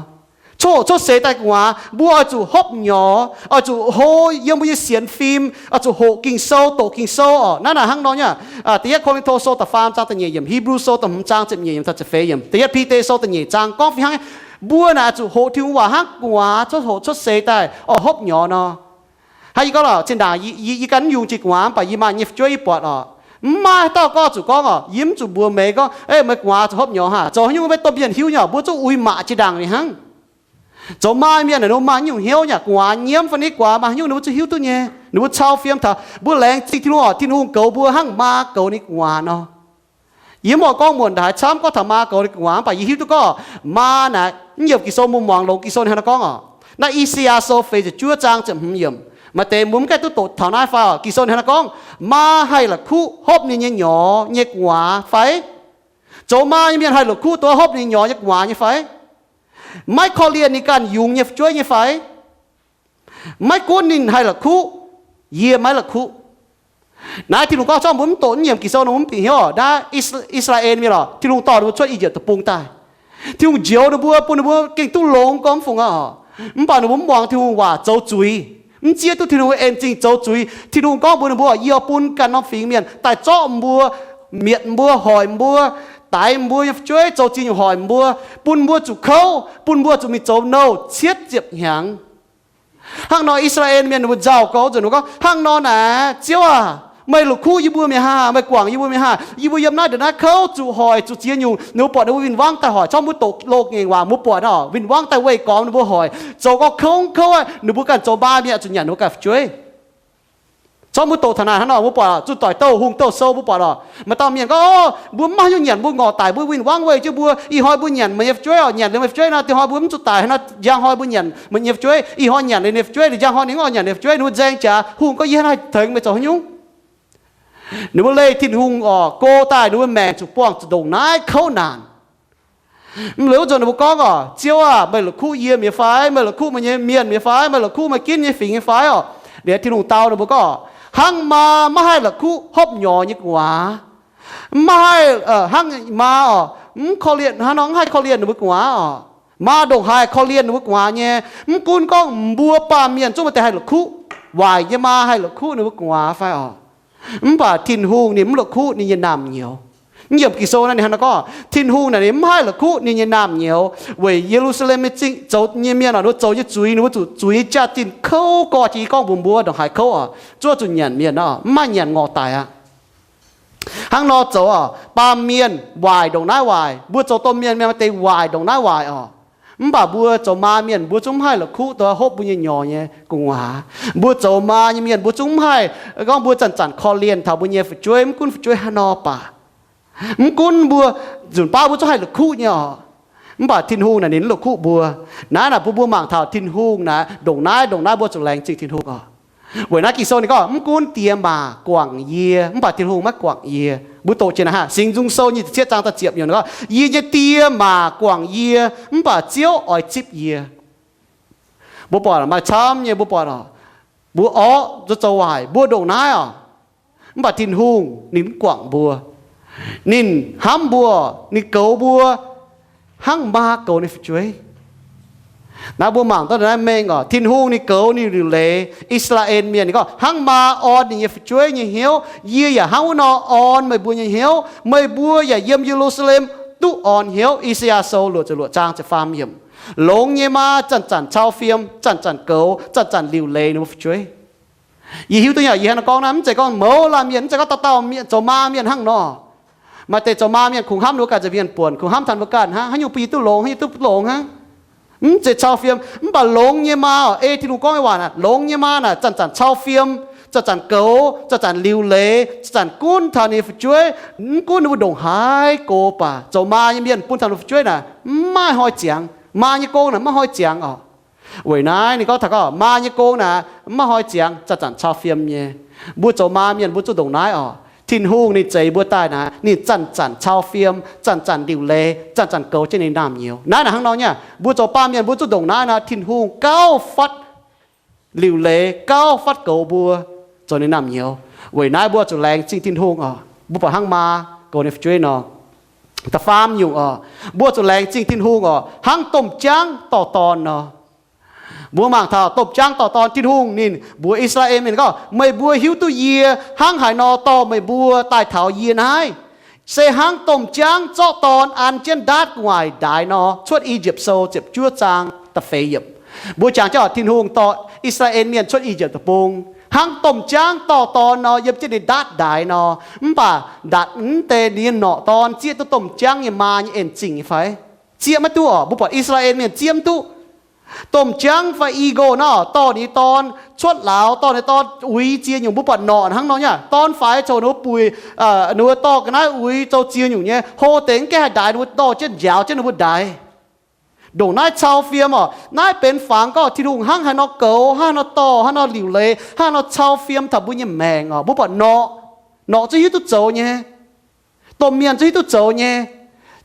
Coqv hoqc cuotv seix daaih gu'nguaaz, mbuo oix zuqc hopv nyorx, oix zuqc hlo yiem mbuo nyei sienx fim, oix zuqc hoqc Ging-Sou, doqc Ging-Sou oc. Naaiv naaic hnangv nor nyei. Da'yietv Ko^lin^to Sou da'faam zaang da'nyeic yiemc, Hipv^lu Sou da'hmz zaang ziepc nyeic yiemc taux ziepc feix yiemc, Da'yietv Bide Sou da'nyeic zaang gorngv fih hnangv, mbuo naaic oix zuqc hoqc Tin-Hungh waac hnangv gu'nguaaz coqv hoqc cuotv seix daaih oix hopv nyorx nor. Hnangv yie gorngv lorqc, zinh ndaangc yie, yie ganh mv yungz jiex gu'nguaaz mv baac yie maaih nyei fu'jueiv yie buatc oc, mv maaih dauh gorngv zuqc gorngv oc, yie mv zuqc mbuox meih gorngv, Ei, meih gu'nguaaz zuqc hopv nyorx haac. Zoux haaix nyungc maiv domh mienh hiuv nyei oc, mbuo zuqc uix maac jiex ndaangc mi'aqv hnangv. Zoux maa mienh naaic ninh mbuo maaih nyungc hnyouv nyei, gu'nguaaz nyiemv fai ni guaax maaih haaix nyungc ninh mbuo zuqc hiuv duqv nyei. Ninh mbuo cau fiem taux mbuo laengz zingh Tin-Hungh oc, Tin-Hungh goux mbuo hnangv maa goux ninh gu'nguaaz nor. Yie mv oix gorngv muonc haaix camv gorngv taux maa goux ninh gu'nguaaz mv baac yie hiuv duqv gorngv maa naaic, mv yiemc Ging-Sou mbuo muangx longx Ging-Sou ninh hnangv naaiv gorngv oc. Naaiv I^saa^yaa Sou feix ziepc juov zaang ziepc hmz yiemc, maaih deix mbuo mv gaengh duqv doqc taux naaiv fai oc. Ging-Sou ninh hnangv naaiv gorngv, maa haih la'kuqv hopv ninh nyei nyorx nyei gu'nguaaz fai? Zoux maa nyei mienh haih la'kuqv duqv hopv ninh nyorx nyei gu'nguaaz nyei fai? Maiv korv-lienh ninh ganh yungz nyei fu'jueiv nyei fai? Maiv gunv ninh haih la'kuqv, yie maiv la'kuqv. Naaiv Tin-Hungh gorngv corc mbuo mv doqc, mv nyiemc Ging-Sou nor mbuo mv bieqc hnyouv oc. Naaiv Is, Is^laa^en mienh oc, Tin-Hungh dorh ninh mbuo cuotv I^yipv Deic-Bung daaih. Tin-Hungh njoux ninh mbuo, bun ninh mbuo gengh duqv longx gormx fungc aqv oc. Mv baac ninh mbuo mv muangx Tin-Hungh waac zoux zuiz, mv zieqv duqv Tin-Hungh en zingh zoux zuiz. Tin-Hungh gorngv mbuox ninh mbuo, Yie oix bun ganh norm fingx mienh daaih zorqv mbuo, mietc mbuo, hoic mbuo, daix mbuo nyei fu'jueiv, zoux ziex nyungc hoic mbuo, bun mbuo zuqc kouv, bun mbuo zuqc mingh zoux nouh cietv ziepc hnyangx. Hnangv nor I^saa^laa^en mienh ninh mbuo nzauh gouv nzunc ninh mbuo gorngv, Hnangv nor naaic, Ziouv aah! Meih la'kuqv yie mbuo mi'aqv haah? Meih guangc yie mbuo mi'aqv haah? Yie mbuo yiem naaiv ndongc naaiv kouv zuqc hoic zuqc ziex nyungc. Ninh mbuo buatc ninh mbuo win-wangv daaih hoic, corc mbuo doqc loz-ngaengc waac mbuo buatc oc, win-wangv daaih weih gormx ninh mbuo hoic, zoux gau kouv kouv aqv, ninh mbuo ganh zoux maa mienh zuqc nyanc ninh mbuo ganh fu'jueiv. Corc mbuo doqc taux naaic hnangv nor mbuo buatc zuqc doic douh hungh douh sou mbuo buatc oc. Maaih dauh mienh gorngv, Mbuo mv maaih haaix nyungc nyanc mbuo ngorc daic, mbuo win-wangv weih jienv mbuo. Ih hnoi mbuo nyanc meih nyei fu'jueiv oc, nyanc liuz meih fu'jueiv nor, dinh hnoi mbuo mv zuqc daic hnangv nor, njang hnoi mbuo nyanc meih nyei fu'jueiv. Ih hnoi nyanc liuz ninh fu'jueiv, njang hnoi ninh oix nyanc ninh fu'jueiv. Ninh mbuo nzaeng jaax, hungh gorngv, Yie hnangv haaix tengx meih zoux haaix nyungc? Ninh mbuo leih Tin-Hungh oc, go daaih ninh mbuo maengc zuqc buangh zuqc ndongc naaiv kouv naanc. Mv liuz wuov zanc ninh mbuo gorngv oc, Ziouv aah! Meih la'kuqv yie mi'aqv fai? Meih la'kuqv meih nyei mienh mi'aqv fai? Meih la'kuqv meih ginv nyei fingx nyei fai oc? Liuz Tin-Hungh dau ninh mbuo gorngv, Hnangv maa maiv haih la'kuqv hopv nyorx nyei gu'nguaaz, maiv haih, hnangv maa oc, mv korv-lienh, hnangv nor mv haih korv-lienh ninh mbuo gu'nguaaz oc. Maa ndongc haaix korv-lienh ninh mbuo gu'nguaaz nyei, mv gunv gorngv mbuo baamh mienh zungv maaih deix haih la'kuqv, waaic nyei maa haih la'kuqv ninh mbuo gu'nguaaz fai oc? Mv baac Tin-Hungh ninh mv la'kuqv ninh nyei naamh nyouz. Mv yiemc Ging-Sou naaiv ninh hnangv naaiv gorngv, Tin-Hungh naaic ninh mv haih la'kuqv ninh nyei naamh nyouz weic Ye^lu^saa^lem nyei zingh zoux nyei mienh oc, ninh mbuo zoux nyei zuiz, ninh mbuo zuqc zuiz nyei jaa-zinh kouv gorx jiex. Yie gorngv mbuox mbuo ndongc haaix kouv oc, zuov zuqc nyanc mienh oc, mv maaih nyanc ngorc daic aqv. Hnangv nor zoux oc, baamh mienh waaic ndongc naaiv waaic, mbuo zoux domh mienh mienh maaih deix waaic ndongc naaiv waaic oc. Mv baac mbuo zoux maa mienh mbuo zungv mv haih la'kuqv duqv hopv mbuo nyei nyorx nyei gu'nguaaz. Mbuo zoux maa nyei mienh mbuo zungv mv haih gorngv mbuo zanc-zanc korv-lienh taux mbuo nyei fu'jueiv, mv gunv fu'jueiv haaix nor baac, mv gunv mbuo, nzunc baav mbuo zungv haih la'kuqv nyei oc. Mv baac Tin-Hungh naaic ninh mv la'kuqv mbuo. Naaiv naaic bun mbuo mangc taux Tin-Hungh naaic ndongc naaiv ndongc naaiv mbuo zuqc laengz zingh Tin-Hungh oc. Weic naaiv Ging-Sou ninh gorngv, Mv gunv diex maac guangc yie, mv baac Tin-Hungh maiv guangc yie. Mbuo doqc jiex naaic haah, Singx Nzung Sou nyic ziepc cietv zaang da'ziepc yiemc ninh gorngv, Yie nyei die maac guangc yie, mv baac Ziouv oix zipv yie. Mbuo buatc maaih camv nyei, mbuo buatc oc, mbuo orqv zoux zoux waaic, mbuo ndongc naaiv oc. Mv baac Tin-Hungh ninh mv guangc mbuo. Ninh hnamv mbuo, ninh goux mbuo hnangv maa goux ninh fu'jueiv. Naaiv mbuo mangc duqv naaiv mengh oc, Tin-Hungh ninh goux ninh liuc leiz I^saa^laa^en mienh, ninh gorngv, Hnangv maa orn ninh nyei fu'jueiv nyei hnyouv, yie yaac hnangv wuov nor orn meih mbuo nyei hnyouv. Meih mbuo yaac yiem Ye^lu^saa^lem duqv orn hnyouv. I^saa^yaa Sou luoqc ziepc luoqc zaang ziepc faam yiemc. Longx nyei maa zanc-zanc cau fiem, zanc-zanc goux, zanc-zanc liuc leiz ninh mbuo fu'jueiv. Yie hiuv duqv nyei, yie hnangv naaiv gorngv naaiv, mv zeiz gorngv mouz laanh mienh, mv zeiz gorngv dauh dauh mienh zoux maa mienh hnangv nor. Maaih deix zoux maa mienh kungx hnamv ninh mbuo ganh nza'hmien buonc, kungx hnamv taux ninh mbuo ganh hnangv, haaix nyungc bun yie duqv longx, haaix nyungc duqv longx hnangv. Mv zeiz cau fiem, mv baac longx nyei maa oc, ei Tin-Hungh gorngv nyei waac naaic, longx nyei maa naaic zanc-zanc cau fiem, zanc-zanc goux, zanc-zanc liuc leiz, zanc-zanc gunv taux ninh nyei fu'jueiv. Mv gunv ninh mbuo ndongc haaix gox baac zoux maa nyei mienh bun taux ninh fu'jueiv naaic mv maaih hnoi ziangx. Maa nyei gong naaic maiv hnoi ziangx oc. Weic naaiv ninh gorngv taux gorngv maa nyei gong naaic maiv hnoi ziangx, zanc-zanc cau fiem nyei. Mbuo zoux maa mienh mbuo zuqc ndongc naaiv oc. Tin-Hungh ninh zeix mbuo daaih naaic ninh zanc-zanc cau fiem, zanc-zanc liuc leiz, zanc-zanc goux jienv ninh naamh nyouz. Naaiv naaic hnangv nor nyei, mbuo zoux baamh mienh mbuo zuqc ndongc naaiv nor, Tin-Hungh gauh fatv liuc leiz, gauh fatv goux mbuo, zoux ninh naamh nyouz. Weic naaiv mbuo zuqc laengz zingh Tin-Hungh oc. Mbuo buatc hnangv maa goux ninh fu'jueiv nor. Da'faam nyungc oc, mbuo zuqc laengz zingh Tin-Hungh oc, hnangv domh jaangv dorh dorn nor. Mbuo mangc taux domh jaangv dorh dorn, Tin-Hungh ninh mbuox I^saa^laa^en Mienh gorngv, meih mbuo hiuv duqv yie hnangv haaix nor dorh meih mbuo daaih taux yie naaiv, se hnangv domh jaangv zorqv dorn an jienv ndaatv gu'nguaaic ndaix nor. Cuotv I^yipv Sou ziepc juov zaang da'feix yiemc. Mbuo jangx jienv oc, Tin-Hungh dorh I^saa^laa^en Mienh cuotv I^yipv Deic-Bung hnangv domh jaangv dorh dorn nor, yiem jienv ninh ndaatv ndaix nor. Mv baac ndatc mv deix ninh nyei norqc dorn zieqv duqv domh jaangv nyei maa nyei en-zingh nyei fai? Zieqv maiv duqv oc. Mbuo buatc I^saa^laa^en Mienh zieqv mv duqv. Domh jaangv fai eagle nor, dorh ninh nyei dorn cuotv lauz, dorh ninh nyei dorn uix ziex nyungc. Mbuo buatc norqc hnangv nor nyei, dorn faix coc ninh mbuo buic, ninh mbuo dorh ga'naaiv uix zoux ziex nyungc nyei, hlo deix mv gaengh haih ndaix, ninh mbuo dorh jienv njaaux jienv ninh mbuo ndaix. Ndongc naaiv cau fiem oc. Naaiv benx fangx gorngv Tin-Hungh hnangv haaix nor goux, hnangv haaix nor dorh, hnangv haaix nor liuc leiz, hnangv haaix nor cau fiem taux mbuo nyei maengc oc. Mbuo buatc norqc, norqc zungv hiuv duqv zoux nyei. Domh mienh zungv hiuv duqv zoux nyei.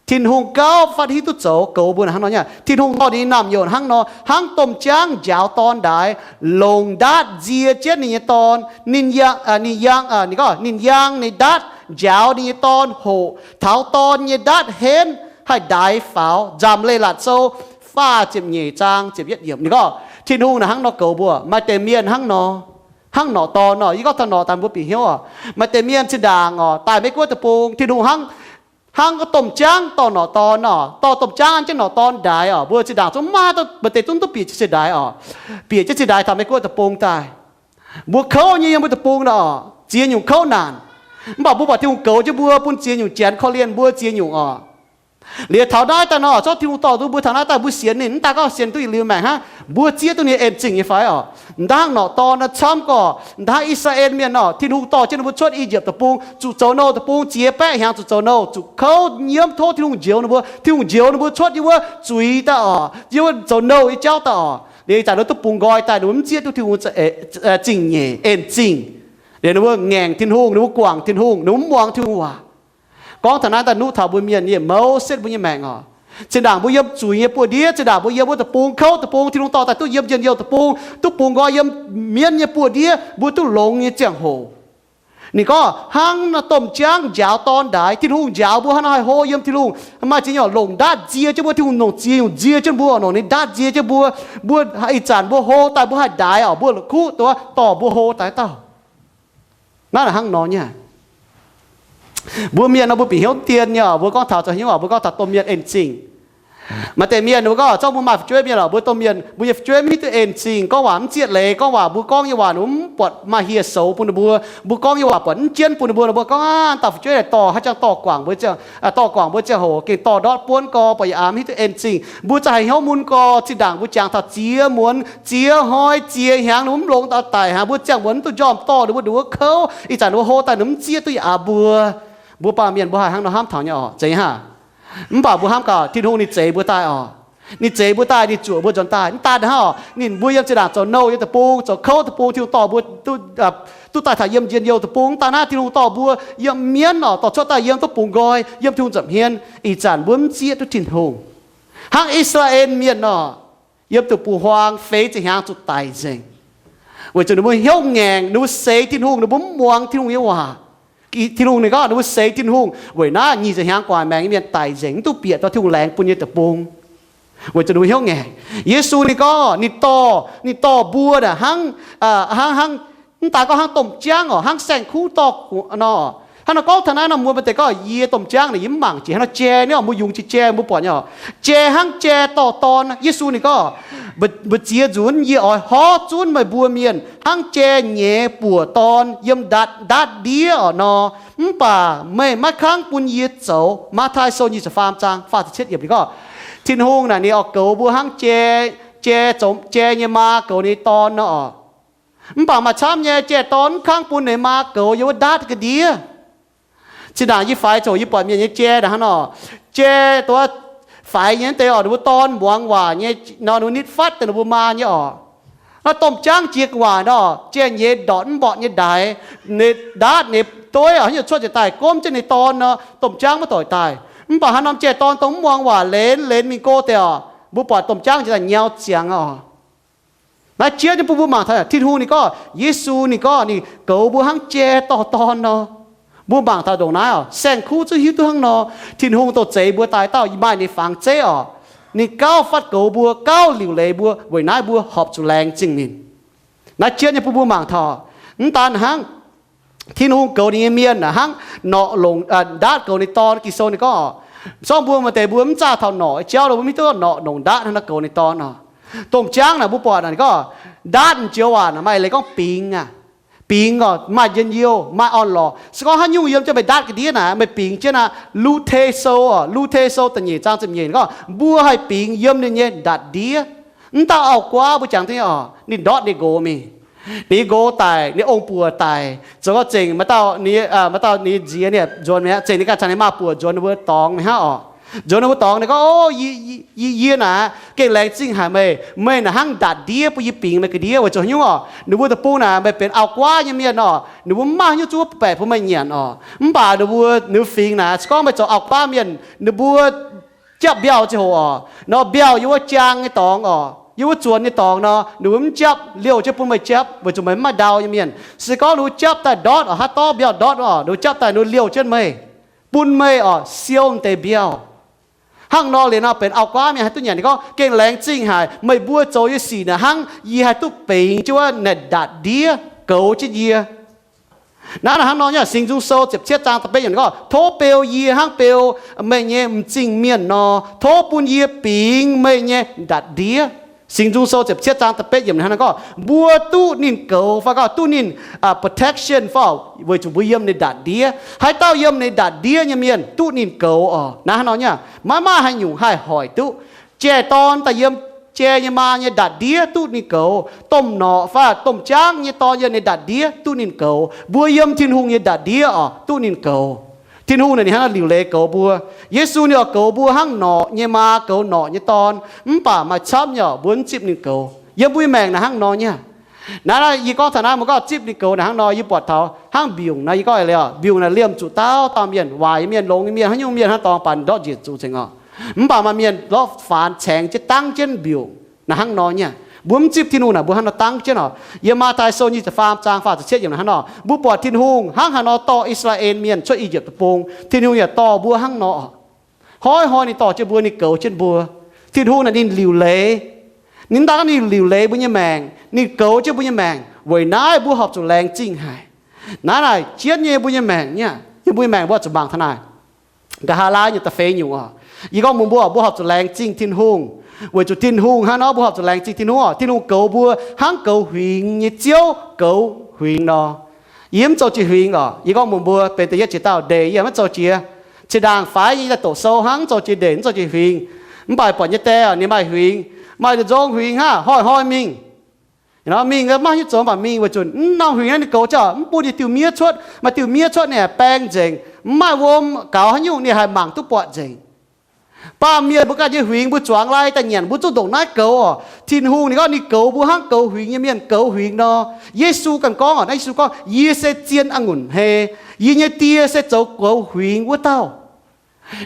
Tin-Hungh gauh fatv hiuv duqv zoux goux mbuo hnangv nor nyei. Tin-Hungh dorh ninh nyei naamh nyouz hnangv nor, hnangv domh jaangv njaaux dorn ndaix, longc ndaatv nzie jienv ninh nyei dorn. Ninh yangh, ninh gorngv ninh yangh ninh ndaatv njaaux ninh nyei dorn hoqc, taux dorn nyei ndaatv henv haih ndaix faaux. Nzamc Leiz-Latc Sou faah ziepc nyeic zaang ziepc yietv yiemc ninh gorngv, Tin-Hungh naaic hnangv nor goux mbuo. Maaih deix mienh hnangv nor, hnangv norqc dorn nor, yie gorngv taux norqc daaih mbuo bieqc hnyouv oc. Maaih deix mienh zinh ndaangc oc, daaih Meiv Guoqv deic-bung, Tin-Hungh hnangv, hnangv domh jaangv dorh norqc dorn nor, dorh domh jaangv an jienv norqc dorn ndaix oc. Mbuo zinh ndaangc zungv maiv maaih, maaih deix zungv duqv bieqc jienv zinh ndaix oc. Bieqc jienv zinh ndaix taux Meiv Guoqv deic-bung daaih. Mbuo kouv nyei yiem mbuo deic-bung nor, ziex nyungc kouv naanc. Mv baac mbuo buatc Tin-Hungh goux jienv mbuo bun ziex nyungc, Janx korv-lienh mbuo ziex nyungc oc. Liuz taux naaiv daaih nor, zorqv Tin-Hungh dorh duqv mbuo taux naaiv daaih, mbuo sienx ninh, mv daaih gorngv sienx duqv yietc liuz maengc hnangv, mbuo zieqv duqv ninh en-zingh nyei fai oc? M'daaih hnangv norqc dorn nor camv gorqv, m'daaih hnangv I^saa^laa^en Mienh nor, Tin-Hungh dorh jienv ninh mbuo cuotv I^yipv Deic-Bung, zuqc zoux nouh deic-bung ziex baeqv hnyangx, zuqc zoux nouh, zuqc kouv nyiemv, tov Tin-Hungh njoux ninh mbuo. Tin-Hungh njoux ninh mbuo cuotv yiem wuov zuiz daaih oc, yiem wuov zoux nouh nyei jauv daaih oc. Liuz ih zanc ninh mbuo duqv bungx nqoi daaih, ninh mbuo mv zieqv duqv Tin-Hungh zingh nyeic, en-zingh. Liuz ninh mbuo ngaengc Tin-Hungh, ninh mbuo guangc Tin-Hungh, ninh mbuo mv muangx Tin-Hungh waac. Gorngv taux naaiv daaih nuqv taux mbuo mienh nyei mouz setv mbuo nyei maengc oc. Zinh ndaangc mbuo yiem zuiz nyei buoz-ndiev, zinh ndaangc mbuo yiem wuov deic-bung kouv, deic-bung Tin-Hungh dorh daaih duqv yiem njien-youh deic-bung, duqv bungx nqoi yiem mienv nyei buoz-ndiev, mbuo duqv longx nyei ziangh hoc. Ninh gorngv hnangv naaiv domh jaangv njaaux dorn ndaix, Tin-Hungh njaaux mbuo hnangv nor haih hlo yiem Tin-Hungh. Maaih ziex nyungc longc ndaatv nzie jienv mbuo, Tin-Hungh longc ziex nyungc nzie jienv mbuo, longc ninh ndaatv nzie jienv mbuo. Mbuo ih zanc mbuo hlo daaih mbuo haih ndaix oc, mbuo la'kuqv duqv dorh mbuo hlo daaih dauh. Naaiv hnangv nor nyei. Mbuo mienh nor mbuo bieqc hnyouv dien nyei oc. Mbuo gorngv taux zoux hnyouv oc, mbuo gorngv taux domh mienh en-zingh. Maaih deix mienh mbuo gorngv, zorqv mbuo maaih fu'jueiv mienh oc, mbuo domh mienh, mbuo nyei fu'jueiv mv hiuv duqv en-zingh, gorngv waac mv zieqv leiz, gorngv waac mbuo gorngv nyei waac mv buatc maaih hieh soux bun ninh mbuo, mbuo gorngv nyei waac buatc mv jienv bun ninh mbuo, ninh mbuo gorngv, aa, dauh fu'jueiv naaic dorh haaix jangx dorh guangc mbuo ziangh, dorh guangc mbuo ziangh hoc gengh dorh ndortv buonv gorx, buatc yaac mv hiuv duqv en-zingh. Mbuo za'gengh hnyouv mun gorx, zinh ndaangc mbuo jangx taux ziex muonz, ziex hnoi, ziex hnyangx, ninh mv longx daaih daic hnangv, mbuo ziangh muonz mv duqv njormh dorh ninh mbuo, ninh mbuo kouv, ih zanc ninh mbuo hlo daaih ninh mv zieqv duqv yaac aav mbuo. Mbuo baamh mienh mbuo haih hnangv nor hnamv taux nyei oc, zeiz haav? Mv baac mbuo hnamv gaax, Tin-Hungh ninh zeix mbuo daaih oc. Ninh zeix mbuo daaih, ninh zuoqc mbuo nzuonx daaih. Mv daan hnangv oc, ninh mbuo yiem zinh ndaangc zoux nouh nyei deic-bung, zoux kouv deic-bung, Tin-Hungh dorh mbuo duqv, duqv daaih taux yiem njien-youh deic-bung. Mv daan hnangv, Tin-Hungh dorh mbuo yiem mienv oc, dorh cuotv daaih yiem duqv bungx nqoi, yiem Tin-Hungh nza'hmien. Ih zanc mbuo mv zieqv duqv Tin-Hungh. Hnangv I^saa^laa^en Mienh nor, yiem deic-bung-huaang feix ziepc hnyangx zuqc daic nzengc, weic zuqc ninh mbuo hnyouv ngaengc, ninh mbuo seix Tin-Hungh, ninh mbuo mv muangx Tin-Hungh nyei waac. Tin-Hungh ninh gorngv ninh mbuo seix Tin-Hungh, weic naaiv nyic ziepc hnyangx gu'nguaaic maengx nyei mienh daic nzengc, mv duqv bieqc taux Tin-Hungh laengz bun nyei deic-bung, weic zuqc ninh mbuo hnyouv ngaengc. Yesu ninh gorngv ninh dorh, ninh dorh mbuo naaic hnangv, hnangv, hnangv, mv daan gorngv hnangv domh jaangv oc, hnangv saeng-kuv dorh nor. Hnangv nor gorngv taux naaiv nor, mbuo maaih deix gorngv, yie domh jaangv naaic yie mv mangc jiex hnangv nor, jai nyei oc, mbuo yungz jiex jai mbuo buatc nyei oc. Jai hnangv jai dorh dorn. Yesu ninh gorngv, mbu'ziex nzunc yie oix horv zunv meih mbuo mienh hnangv jai nyeiz buoc dorn yiem ndatc ndaatv ndiev oc nor, mv baac meih maiv kangv bun yie zoux. Matv^taai Sou nyic ziepc faam zaang faah ziepc cietv yiemc ninh gorngv, Tin-Hungh naaic ninh oix goux mbuo hnangv jai, jai zoux, jai nyei maa goux ninh nyei dorn nor oc. Mv baac maaih camv nyei jai dorn mv kangv bun ninh maa goux yiem wuov ndaatv ga'ndiev. Zinh ndaangc yie faix coc yie buatc mienh nyei jai naaic hnangv nor, jai dongh faix nyei deix oc, ninh mbuo dorn muangx waac nyei nor, ninh mbuo nitv fatv deix ninh mbuo maa nyei oc. Naaiv domh jaangv jiex gu'nguaaic nor, jai nyeiz ndortc mv mborqc nyei ndaix, ninh ndaatv ninh dueiv oc, haaix nyungc cuotv njiec daaih gomv jienv ninh dorn nor, domh jaangv maiv doic daaih. Mv baac haaix norm jai dorn dongh mv muangx waac, lenz lenz mingh go deix oc, mbuo buatc domh jaangv njiec daaih nyau ziangx oc. Naaiv jieqv nyei bun mbuo mangc taux Tin-Hungh ninh gorngv, Yesu ninh gorngv ninh goux mbuo hnangv jai dorh dorn nor. Mbuo mangc taux ndongc naaiv oc, saeng-kuv zungv hiuv duqv hnangv nor. Tin-Hungh dongh zeix mbuo daaih dauh maaih ninh fangx zeiv oc. Ninh gauh fatv goux mbuo, gauh liuc leiz mbuo, weic naaiv mbuo horpc zuqc laengz zingh ninh. Naaiv jienv nyei bun mbuo mangc taux, mv daan hnangv Tin-Hungh goux ninh nyei mienh hnangv norqc longc, ndaatv goux ninh dorn. Ging-Sou ninh gorngv oc, zorngv mbuo maaih deix mbuo mv zaah taux norqc jauv, mbuo mv hiuv duqv norqc longc ndaatv hnangv nor goux ninh dorn oc. Domh jaangv naaic mbuo buatc naaic ninh gorngv, ndaatv m'jioux waac naaic maaih leiz gorngv bingx aqv. Bingx oc, maaih njien-youh, maaih orn-lorqc. Se gorngv haaix nyungc yiem jienv meih ndaatv ga'ndiev naaic, meih bingx jienv aqv. Lu^te Sou oc, Lu^te Sou da'nyeic zaang ziepc nyeic ninh gorngv mbuo haih bingx yiem ninh nyei ndatc ndiev. Mv dauh auv-guaav mbuo jangx duqv nyei oc, ninh ndortv ninh nqox mingh. Ninh nqox daic, ninh ong-buoc daic, zoux gau zengc maaih dauh ninh nziex ninh nzuonx mi'aqv, zengc ninh ganh caux ninh maa-buoc nzuonx ninh mbuo dorngx mi'aqv oc. Nzuonx ninh mbuo dorngx ninh gorngv, O, yie, yie naaic gengh laengz zingh haic meih. Meih naaic hnangv ndatc ndiev bun yie bingx meih ga'ndiev. Weic zuqc haaix nyungc oc? Ninh mbuo deic-bung naaic meih benx auv-guaav nyei mienh oc, ninh mbuo mv maaih haaix nyungc zungv baeqc bun meih nyanc oc. Mv baac ninh mbuo, ninh fingx naaic se gorngv meih zoux auv-guaav mienh, ninh mbuo japv mbiauh ziangh hoc oc, nor mbiauh yiem wuov jaang nyei dorngx oc, yiem wuov zuonx nyei dorngx nor, ninh mbuo mv japv, liouh jienv bun meih japv, weic zuqc meih mv maaih ndau nyei mienh. Se gorngv ninh mbuo japv daaih ndortv oc, haaix dorv mbiauh ndortv oc, ninh mbuo japv daaih ninh mbuo liouh jienv meih, bun meih oc siou deix mbiauh. Hnangv nor liuz nor benx auv-guaav mienh haih duqv nyanc. Ninh gorngv, Gengh laengz zingh haic meih mbuo zoux nyei sic naaic hnangv yie haih duqv bingx jienv wuov naaic ndatc ndiev goux jienv yie. Naaiv hnangv nor nyei, Singx Nzung Sou ziepc cietv zaang da'betv yiemc ninh gorngv, Tov beu yie hnangv beu meih nyei m'zing mienh nor, tov bun yie bingx meih nyei ndatc ndiev. Singx Nzung Sou ziepc cietv zaang da'betv yiemc hnangv naaiv gorngv, mbuo duqv ninh goux fai gorngv duqv ninh protection fai, weic zuqc mbuo yiem ninh ndatc ndiev. Haaix dauh yiem ninh ndatc ndiev nyei mienh duqv ninh goux oc. Naaiv hnangv nor nyei, maiv maaih haaix nyungc haih hoic duqv. Jai-dorn daaih yiem jai nyei maa nyei ndatc ndiev duqv ninh goux. Domh norqc fai domh jaangv nyei dorn yiem ninh ndatc ndiev duqv ninh goux. Mbuo yiem Tin-Hungh nyei ndatc ndiev oc, duqv ninh goux. Tin-Hungh naaic ninh hnangv naaiv liuc leiz goux mbuo. Yesu ninh oix goux mbuo hnangv norqc nyei maa goux norqc nyei dorn. Mv baac maaih camv nyei oc, mbuo mv zipv ninh goux. Yiem mbuo nyei maengc naaic hnangv nor nyei. Naaiv yie gorngv taux naaiv, mbuo gorngv zipv ninh goux naaic hnangv nor, yie buatc taux hnangv mbiungc naaiv, yie gorngv eix leiz oc, mbiungc naaic liemh zuqc dauh dauh mienh, waaic nyei mienh, longx nyei mienh, haaix nyungc mienh hnangv dorngx baac ndortv njiec zuqc nzengc oc. Mv baac maaih mienh lorqc faanx caengx jienv dangv jienv mbiungc naaic hnangv nor nyei. Mbuo mv zipv Tin-Hungh naaic mbuo hnangv nor dangv jienv oc. Yiem Matv^tai Sou nyic ziepc faam zaang faah ziepc cietv yiemc naaic hnangv nor, mbuo buatc Tin-Hungh hnangv haaix nor dorh I^saa^laa^en Mienh cuotv I^yipv Deic-Bung, Tin-Hungh yaac dorh mbuo hnangv nor oc. Hnoi-hnoi ninh dorh jienv mbuo, ninh goux jienv mbuo. Tin-Hungh naaic ninh liuc leiz. Ninh mv daan ninh liuc leiz mbuo nyei maengc, ninh goux jienv mbuo nyei maengc. Weic naaiv mbuo horpc zuqc laengz zingh haic. Naaiv naaic jienv nyei mbuo nyei maengc nyei. Yiem mbuo nyei maengc mbuo zuqc mangc taux naaic. Nqa'haav laai nyei da'feix nyungc oc. Yie gorngv mbuox mbuo, mbuo horpc zuqc laengz zingh Tin-Hungh. Weic zuqc Tin-Hungh hnangv nor, mbuo horpc zuqc laengz zingh Tin-Hungh oc. Tin-Hungh goux mbuo hnangv goux huingx nyei Ziouv goux huingx nor. Yie mv zoux jiex huingx oc. Yie gorngv mbuox mbuo benx da'yietv jiex dauh ndeic, yie mv zoux jiex. Cin-ndaangc faix nyei daaih doqc sou hnangv, mv zoux jiex ndeic, mv zoux jiex huingx. Mv baac buatc nyei die oc, ninh maaih huingx, maaih zoux huingx hnangv, hnoi-hnoi mingh. Nor mingh maiv hiuv zoux, mv baac mingh weic zuqc mv norm huingx naaiv ninh goux jienv mv bun ninh diuh miev cuotv. Maaih diuh miev cuotv ninh haih baeng nzengc, mv maaih wuom gaux haaix nyungc ninh haih mangc duqv buatc nzengc. Baamh mienh mbuo ganh nyei huingx mbuo zuangx lai daaih nyanc mbuo zungv ndongc naaiv goux oc. Tin-Hungh ninh gorngv ninh goux mbuo hnangv goux huingx nyei mienh goux huingx nor. Yesu ganh gorngv oc, naaiv Yesu gorngv, Yie se zien a'ngunc hmei. Yie nyei Die se zoux goux huingx wuov dauh.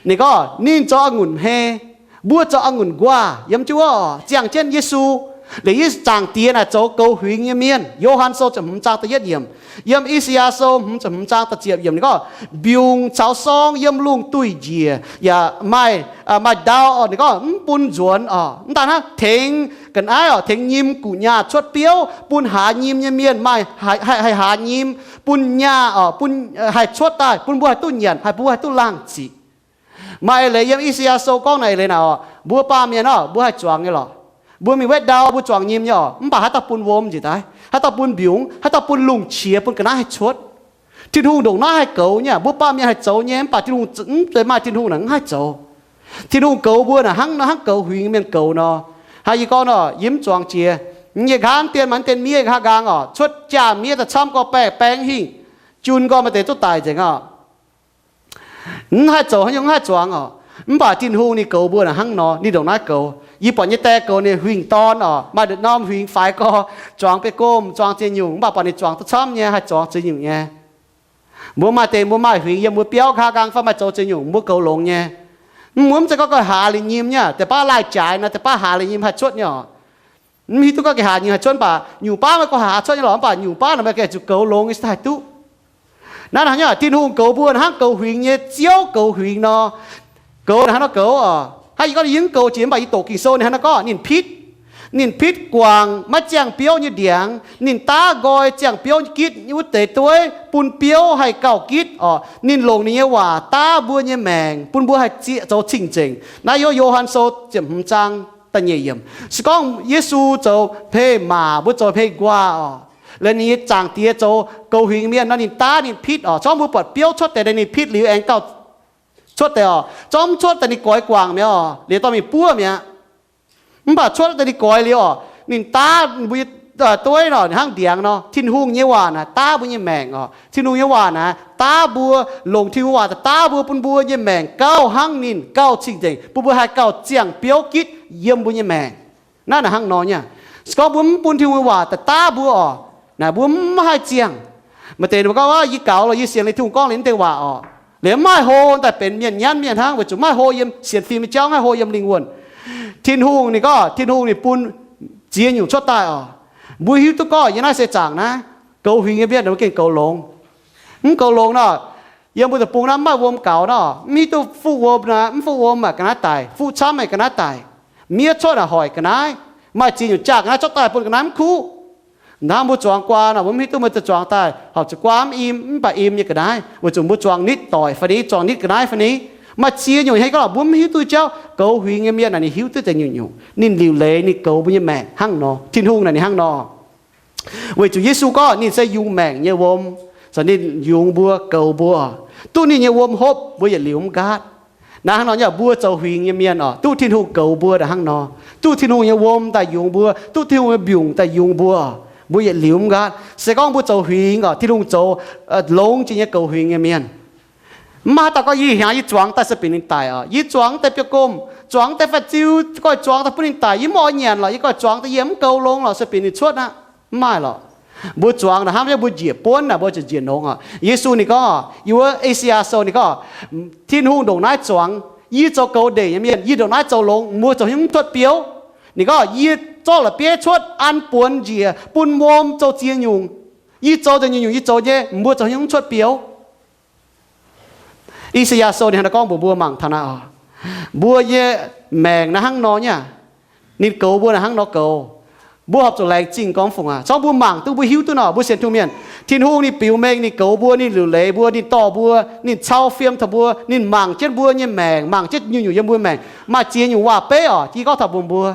Ninh gorngv ninh zoux a'ngunc hmei, mbuo zoux a'ngunc nquaah. Yiem jienv wuov oc, ziangh jienv Yesu. Liuz Yesu, Zaangc Diex naaic zoux goux huingx nyei mienh. Yo^han Sou ziepc hmz zaang da'yietv yiemc. Yiem I^saa^yaa Sou hmz ziepc hmz zaang da'ziepc yiemc ninh gorngv, mbiungc caux sorng yiem lungh duih njiec yaac maaih, maaih ndau oc. Ninh gorngv mv bun nzuonx oc. Mv daan hnangv, tengx ga'naaiv oc, tengx nyim guqc nyaah cuotv biouv, bun haaz nyim nyei mienh maaih, haih haaz nyim, bun nyaah oc, bun, haih cuotv daaih, bun mbuo haih duqv nyanc, haih bun mbuo haih duqv laangh ziqc. Maaih eix leiz yiem I^saa^yaa Sou gorngv naaic eix leiz naaic oc, mbuo baamh mienh oc, mbuo haih zuangx nyei lorqc. Mbuo mingh wetv ndau, mbuo zuangx nyim nyei oc, mv baac haaix dauh bun wuom njiec daaih? Haaix dauh bun mbiungc? Haaix dauh bun lungh qiex bun ga'naaiv haih cuotv? Tin-Hungh ndongc naaiv haih goux nyei. Mbuo baamh mienh haih zoux nyei, mv baac Tin-Hungh mv zeiz maaih Tin-Hungh naaic mv haih zoux. Tin-Hungh goux mbuo naaic hnangv, hnangv goux huingx mienh goux nor. Hnangv yie gorngv nor, yie mv zuangx jiex. Yie nqa'haav dien maaih dien miev nqa'haav nqaang oc, cuotv jaa miev daaih camv gorx baengh baengh hingh, jun gorx maaih deix zuqv daic nzengc oc. Mv haih zoux haaix nyungc, mv haih zuangx oc. Mv baac Tin-Hungh ninh goux mbuo naaic hnangv nor, ninh ndongc naaiv goux. Yie buatc yie die goux ninh huingx dorn oc, maaih norm huingx faix gorx, zuangx biei gomh, zuangx ziex nyungc, mv baac buatc ninh zuangx duqv camv nyei, haih zuangx ziex nyungc nyei. Mbuo maaih deix mbuo maaih huingx yiem mbuo biauv nqa'haav nqaang fai maaih zoux ziex nyungc, mbuo goux longx nyei. Mv, mbuo mv zeiz gorngv haaz liuz nyim nyei, deix baav laih jaaix nor, deix baav haaz liuz nyim haih cuotv nyei oc. Mv hiuv duqv gorngv ga'haaz nyim haih cuotv, mv baac nyungc baav maaih gorngv haaz cuotv nyei lorqc, mv baac nyungc baav naaic maaih gengh zuqc goux longx nyei se haih duqv. Naaiv hnangv nyei, Tin-Hungh goux mbuo hnangv goux huingx nyei ziouv goux huingx nor. Goux hnangv nor goux oc. Hnangv yie gorngv yie mv goux jiex, mv baac yie doqc Ging-Sou ninh hnangv nor gorngv ninh pitv. Ninh pitv guangc maiv ziangh biouv nyei ndiangx. Ninh daav nqoi ziangh biouv gitv wuov deix dueiv bun biouv haih gauh gitv oc. Ninh longc ninh nyei waac daav mbuo nyei maengc bun mbuo haih zieqv zoux cing-nzengc. Naaiv yiem Yo^han Sou ziepc hmz zaang da'nyeic yiemc. Se gorngv Yesu zoux hmei maac, mbuo zoux hmei nquaah oc, laaix ninh nyei Zaangc Diex zoux goux huingx mienh nor, ninh daav ninh pitv oc. Zorngv mbuo buatc biouv cuotv deix, ninh pitv liuz aengx gauh cuotv deix oc. Zorngv mv cuotv daaih ninh goix guangc mi'aqv oc, liuz dorh mingh buov mi'aqv. Mv baac cuotv daaih ninh goix liuz oc, ninh daav mbuo nyei dueiv nor hnangv ndiangx nor. Tin-Hungh nyei waac naaic daav mbuo nyei maengc oc. Tin-Hungh nyei waac naaic daav mbuo, longc Tin-Hungh waac daaih daav mbuo, bun mbuo nyei maengc gauh hnangv ninh, gauh cing-nzengc, bun mbuo haih gauh ziangh biouv gitv yiem mbuo nyei maengc. Naaiv naaic hnangv nor nyei. Se gorngv mbuo mv bun Tin-Hungh nyei waac daaih daav mbuo oc, naaic mbuo mv haih ziangh. Maaih deix ninh mbuo gorngv, yie gaux lorqc, yie sienx liuz Tin-Hungh gorngv liuz naaiv deix waac oc, liuz mv haih hlo daaih benx mienh nyanv mienh hnangv, weic zuqc mv haih hlo yiem sienx fim nyei jauv, mv haih hlo yiem lingh wuonh. Tin-Hungh ninh gorngv, Tin-Hungh ninh bun ziex nyungc cuotv daaih oc. Mbuo hiuv duqv gorngv yiem naaiv seix zaangc naaiv, goux huingx nyei mienh ninh mbuo gengh goux longx. Mv goux longx nor, yiem mbuo deic-bung naaiv mv maaih wuom gaux nor, mv hiuv duqv fuqv wuom naaic, mv fuqv wuom aeqv, ga'naaiv daic, fuqv camv aeqv, ga'naaiv daic. Miev cuotv aeqv, hoic ga'naaiv. Maaih ziex nyungc jaax ga'naaiv cuotv daaih bun ga'naaiv mv kuv. Ndaangc mbuo zuangx guaa nor, mbuo mv hiuv duqv mbuo zuangx daaih horpc zuqc guaa mv im, mv baac im nyei ga'naaiv, weic zuqc mbuo zuangx nitv doic fai ni, zuangx nitv ga'naaiv fai ni. Maaih ziex nyungc hnangv gorngv mbuo mv hiuv duqv jauv. Goux huingx nyei mienh naaic ninh hiuv duqv deix nyungc-nyungc. Ninh liuc leiz ninh goux mbuo nyei maengc hnangv nor. Tin-Hungh naaic ninh hnangv nor. Weic zuqc Yesu gorngv ninh se yungz maengc nyei wuom, caux ninh yungz mbuo, goux mbuo. Duqv ninh nyei wuom hopv, mbuo yietc liuz mv nqaatv. Naaiv hnangv nor nyei, mbuo zoux huingx nyei mienh oc, duqv Tin-Hungh goux mbuo daaih hnangv nor. Duqv Tin-Hungh nyei wuom daaih yungz mbuo, duqv Tin-Hungh nyei mbiungc daaih yungz mbuo, mbuo yietc liuz mv nqaatv. Se gorngv mbuo zoux huingx oc, Tin-Hungh zoux longx jiex nyei goux huingx nyei mienh. Mv maaih haaix dauh gorngv yie hnyangx yie zuangx daaih se binc ninh daic oc. Yie zuangx deix biouv-gomh, zuangx deix fai ziu, goiv zuangx daaih bun ninh daic, yie mv oix nyanc lorqc, yie goiv zuangx daaih yie mv goux longx lorqc se binc ninh cuotv aqv. Mv maaih lorqc. Mbuo zuangx naaic hnamv jienv mbuo njiec buonv naaic mbuo ziouc njiec nongx oc. Yesu ninh gorngv, yiem wuov E^saa^yaa Sou ninh gorngv, Tin-Hungh ndongc naaiv zuangx, yie zoux goux ndeic nyei mienh, yie ndongc naaiv zoux longx, mbuo zoux haaix nyungc mv cuotv biouv? Ninh gorngv, yie zorqv la'bieiv cuotv an buonx njiec bun wuom zoux ziex nyungc. Yie zoux nzengc nyungc-nyungc yie zoux nyei, mbuo zoux haaix nyungc mv cuotv biouv? E^saa^yaa Sou ninh hnangv naaiv gorngv mbuox mbuo mangc taux naaiv oc. Mbuo nyei maengc naaiv hnangv nor nyei aqv. Ninh goux mbuo naaiv hnangv nor goux. Mbuo horpc zuqc laengz zingh gorngv fungc aqv. Zorngv mbuo mangc duqv, mbuo hiuv duqv nor, mbuo sienx Tin-Hungh mienh, Tin-Hungh ninh biux mengh, ninh goux mbuo, ninh liuc leiz mbuo, ninh dorh mbuo, ninh cau fiem taux mbuo, ninh mangc jienv mbuo nyei maengc, mangc jienv nyungc-nyungc yiem mbuo maengc. Maaih ziex nyungc waac-beiv oc, yie gorngv taux mbuox mbuo.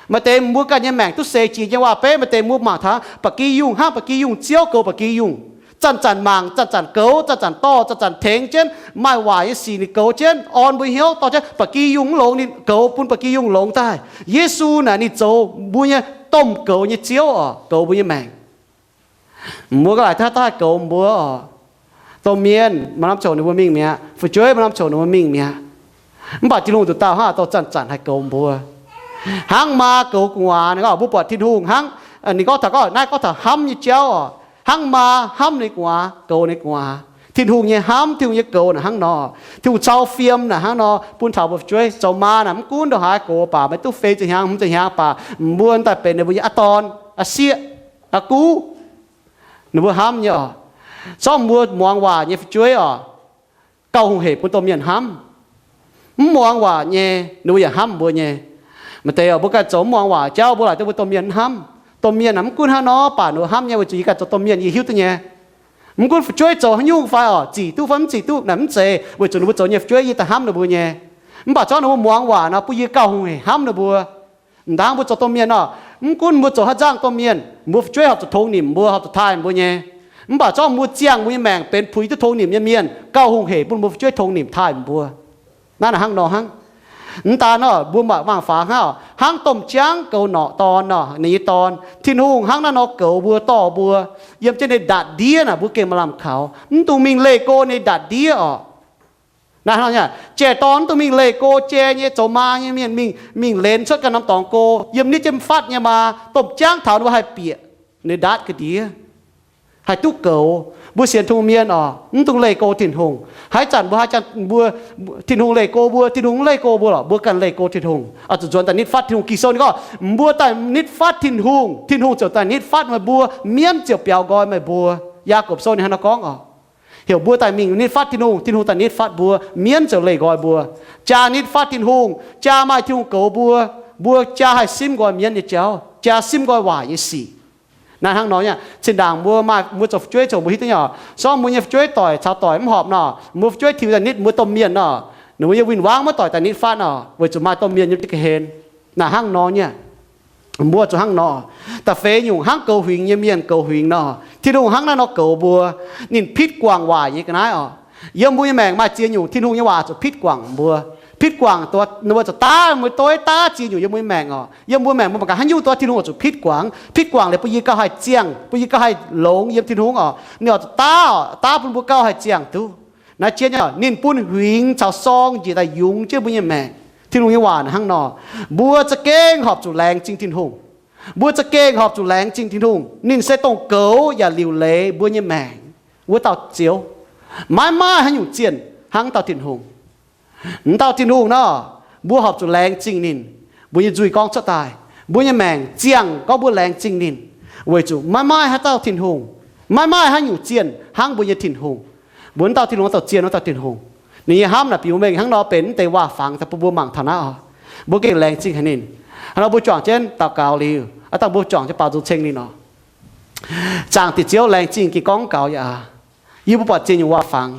Maaih deix mbuo ganh nyei maengc duqv seix jiex nyei waac-beiv, maaih deix mbuo mangc taux ba'gi yungh hnangv ba'gi yungh, Ziouv goux ba'gi yungh. Zanc-zanc mangc, zanc-zanc goux, zanc-zanc dorh, zanc-zanc tengx jienv, maaih waaic nyei sic ninh goux jienv, orn mbuo hnyouv dorh jienv ba'gi yungh mv longx ninh goux bun ba'gi yungh longx daaih. Yesu naaic ninh zoux mbuo nyei domh goux nyei Ziouv oc, goux mbuo nyei maengc. Mbuo ga'laaic daaih goux mbuo oc. Domh mienh maaih norm ziouc ninh mbuo mingh mi'aqv. Fu'jueiv maaih norm ziouc ninh mbuo mingh mi'aqv. Mv baac Tin-Hungh nduqc dauh hnangv dorh zanc-zanc haih goux mbuo. Hnangv maa goux gu'nguaaz ninh gorngv, mbuo buatc Tin-Hungh hnangv, ninh gorngv taux, gorngv naaiv gorngv taux hnamv nyei jauv oc. Hnangv maa hnamv ninh gu'nguaaz, goux ninh gu'nguaaz. Tin-Hungh nyei hnamv, Tin-Hungh nyei goux naaic hnangv nor. Tin-Hungh cau fiem naaic hnangv nor bun taux mbuo fu'jueiv. Zoux maa naaic mv gunv ndongc haaix gox baac, maiv duqv fei ziepc hnyangx, hmz ziepc hnyangx baac, mbuo daaih benx ninh mbuo nyei aa dorn, aa sieqv, aa guv. Ninh mbuo hnamv nyei oc. Zorqv mbuo muangx waac nyei fu'jueiv oc, gauh hungh hec bun domh mienh hnamv. Mv muangx waac nyei, ninh mbuo yaac hnamv mbuo nyei. Maaih deix oc, mbuo ganh zoux mv muangx waac jauv, mbuo laaic duqv mbuo domh mienh hnamv. Domh mienh naaic mv gunv hnangv nor baac ninh mbuo hnamv nyei, weic zuqc yie ganh zoux domh mienh yie hiuv duqv nyei. Mv gunv fu'jueiv zoux haaix nyungc fai oc, zic duqv fai mv zic duqv naaic mv zeiz, weic zuqc ninh mbuo zoux nyei fu'jueiv yie daaih hnamv ninh mbuo nyei. Mv baac zorqv ninh mbuo muangx waac nor bun yie gauh hungh hec hnamv ninh mbuo. M'dangv mbuo zoux domh mienh oc, mv gunv mbuo zoux haaix nzangv domh mienh, mbuo fu'jueiv horpc zuqc tongx nimc mbuo, horpc zuqc taaih mbuo nyei. Mv baac zorqv mbuo ziangh mbuo nyei maengc benx puix duqv tongx nimc nyei mienh, gauh hungh hec bun mbuo fu'jueiv tongx nimc taaih mbuo. Naaiv naaic hnangv nor hnangv. Mv daan nor, mbuo mangc faaux hnangv, hnangv domh jangv goux norqc dorn nor, ninh nyei dorn. Tin-Hungh hnangv naaiv nor goux mbuo, dorh mbuo yiem jienv ninh ndaatv ndiev naaic, mbuo gengh maaih lamh kaux, mv dungx mingh leih go ninh ndaatv ndiev oc. Naaiv hnangv, jai-dorn mv dungx mingh leih go jai nyei, zoux maa nyei mienh mingh, mingh lenz cuotv ganh norm dorngx go, yiem nitv jienv fatv nyei maa, domh jangv taux ninh mbuo haih bieqc ninh ndaatv ga'ndiev, haih duqv goux. Mbuo sienx Tin-Hungh mienh oc, mv dungx leih go Tin-Hungh. Haaix zanc mbuo, haaix zanc mbuo, Tin-Hungh leih go mbuo, Tin-Hungh mv leih go mbuo lorqc, mbuo ganh leih go Tin-Hungh, oix zuqc nzuonx daaih nitv fatv Tin-Hungh. Ging-Sou ninh gorngv, mbuo daaih nitv fatv Tin-Hungh, Tin-Hungh ziouc daaih nitv fatv meih mbuo, mienv ziouc biaux nqoi meih mbuo. Yaagorpc Sou ninh hnangv naaiv gorngv oc. Heuc mbuo daaih mingh nitv fatv Tin-Hungh, Tin-Hungh daaih nitv fatv mbuo, mienv ziouc leih nqoi mbuo. Jaa nitv fatv Tin-Hungh, jaa maaih Tin-Hungh goux mbuo, mbuo jaa haih simv nqoi mienv nyei jauv, jaa simv nqoi waaic nyei sic. Naaiv hnangv nor nyei. Zinh ndaangc mbuo maaih, mbuo zoux fu'jueiv zoux mbuo hiuv duqv nyei oc. Sorng mbuo nyei fu'jueiv doic caux doic mv horpc nor, mbuo fu'jueiv tiux daaih nitv mbuo domh mienh nor, ninh mbuo nyei win-wangv maiv doic daaih nitv fatv nor, weic zuqc maaih domh mienh nyei ga'hlen. Naaiv hnangv nor nyei. Mbuo zuqc hnangv nor. Da'feix nyungc hnangv goux huingx nyei mienh goux huingx nor, Tin-Hungh hnangv naaiv nor goux mbuo. Ninh pitv guangc waaic nyei ga'naaiv oc. Yiem mbuo nyei maengc maaih ziex nyungc Tin-Hungh nyei waac zuqc pitv guangc mbuo. Pitv guangc dongh ninh mbuo zuqc daav, mbuo dueiv daav ziex nyungc yiem mbuo nyei maengc oc. Yiem mbuo maengc mbuo mangc gaax haaix nyungc dongh Tin-Hungh oix zuqc pitv guangc. Pitv guangc liuz bun yie gauh haih ziangh, bun yie gauh haih longx yiem Tin-Hungh oc. Ninh oix zuqc daav oc, daav bun mbuo gauh haih ziangh duqv. Naaiv jien ninh bun huingx caux sorng njiec daaih yungz jienv mbuo nyei maengc. Tin-Hungh nyei waac hnangv nor, mbuo za'gengh horpc zuqc laengz zingh Tin-Hungh. Mbuo za'gengh horpc zuqc laengz zingh Tin-Hungh. Ninh se dongh goux yaac liuc leiz mbuo nyei maengc wuov dauh Ziouv. Maiv maaih haaix nyungc zienh hnangv dauh Tin-Hungh. M'dauh Tin-Hungh nor, mbuo horpc zuqc laengz zingh ninh. Mbuo nyei nzuih gorngv cuotv daaih, mbuo nyei maengc ziangh gorngv mbuo laengz zingh ninh, weic zuqc maiv maaih haaix dauh Tin-Hungh, maiv maaih haaix nyungc zienh hnangv mbuo nyei Tin-Hungh. Mbuo m'dauh Tin-Hungh, dauh zienh wuov dauh Tin-Hungh. Ninh nyei hnamv naaic biux mengh hnangv nor benx mv deix waac-fangx daaih bun mbuo mangc taux naaiv oc. Mbuo gengh laengz zingh haic ninh. Hnangv nor mbuo juangc jienv daux gaux liuz, aav dangh mbuo juangc jienv baaux nzung ceng ninh oc. Zaangc Diex Ziouv, laengz zingh gengh gorngv gaux yaac aav, yie mbuo buatc ziex nyungc waac-fangx.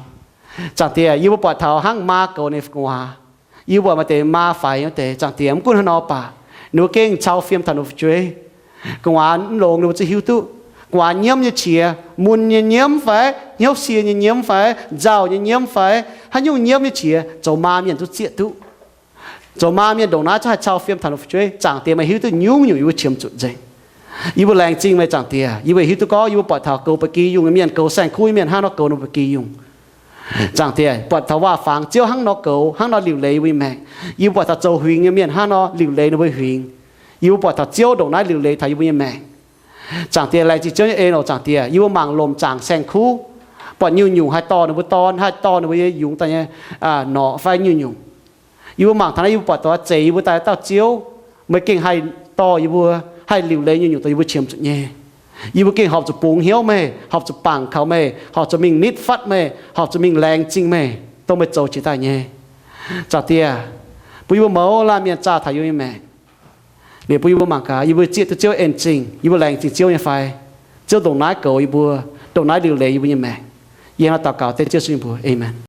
Zaangc Diex, yie mbuo buatc taux hnangv maa goux ninh gu'nguaaz. Yie mbuo buatc maaih deix maa faix wuov deix. Zaangc Diex, mv gunv haaix nor baac, ninh mbuo gengh cau fiem taux ninh mbuo fu'jueiv. Gu'nguaaz mv longx ninh mbuo zungv hiuv duqv. Gu'nguaaz nyiemv nyei qiex, mun nyei nyiemv fai, hnyouv sie nyei nyiemv fai, nzauh nyei nyiemv fai, haaix nyungc nyiemv nyei qiex, zoux maa mienh zungv zieqv duqv. Zoux maa mienh ndongc naaiv zungv haih cau fiem taux ninh mbuo fu'jueiv. Zaangc Diex, meih hiuv duqv nyungc-nyungc yie mbuo qiemx zuqc nzengc. Yie mbuo laengz zingh meih, Zaangc Diex. Yie mbuo hiuv duqv gorngv yie mbuo buatc taux goux ba'gi yungh nyei mienh, goux saeng-kuv nyei mienh hnangv nor goux ninh mbuo ba'gi yungh. Zaangc Diex, buatc taux waac-fangx Ziouv hnangv nor goux, hnangv nor liuc leiz yie mbuo nyei maengc. Yie mbuo buatc taux zoux huingx nyei mienh hnangv nor liuc leiz ninh mbuo huingx. Yie mbuo buatc taux Ziouv ndongc naaiv liuc leiz taux yie mbuo nyei maengc. Zaangc Diex, laengz zingh Ziouv nyei en oc. Zaangc Diex, yie mbuo mangc lomc zaangc saeng-kuv, buatc nyungc-nyungc haih dorh ninh mbuo dorn, haih dorh ninh mbuo nyei yungz daaih nyei norqc fai nyungc-nyungc. Yie mbuo mangc taux naaiv, yie mbuo buatc taux zeiz yie mbuo daaih dauh Ziouv, meih gengh haih dorh yie mbuo, haih liuc leiz nyungc-nyungc dongh yie mbuo qiemx zuqc nyei. Yie mbuo gengh horpc zuqc bungx hnyouv meih, horpc zuqc bangc kaux meih, horpc zuqc mingh nitv fatv meih, horpc zuqc mingh laengz zingh meih, dongh meih zoux jiex daaih nyei. Zaangc Diex, bun yie mbuo mouz laanh mienh zaah taux yie mbuo nyei maengc. Liuz bun yie mbuo mangc gaax, yie mbuo zieqv duqv Ziouv en-zingh, yie mbuo laengz zingh Ziouv nyei fai? Ziouv ndongc naaiv goux yie mbuo, ndongc naaiv liuc leiz yie mbuo nyei maengc. Yie hnangv naaiv daux gaux dengv Ziouv Yesu nyei mbuox. Aamen.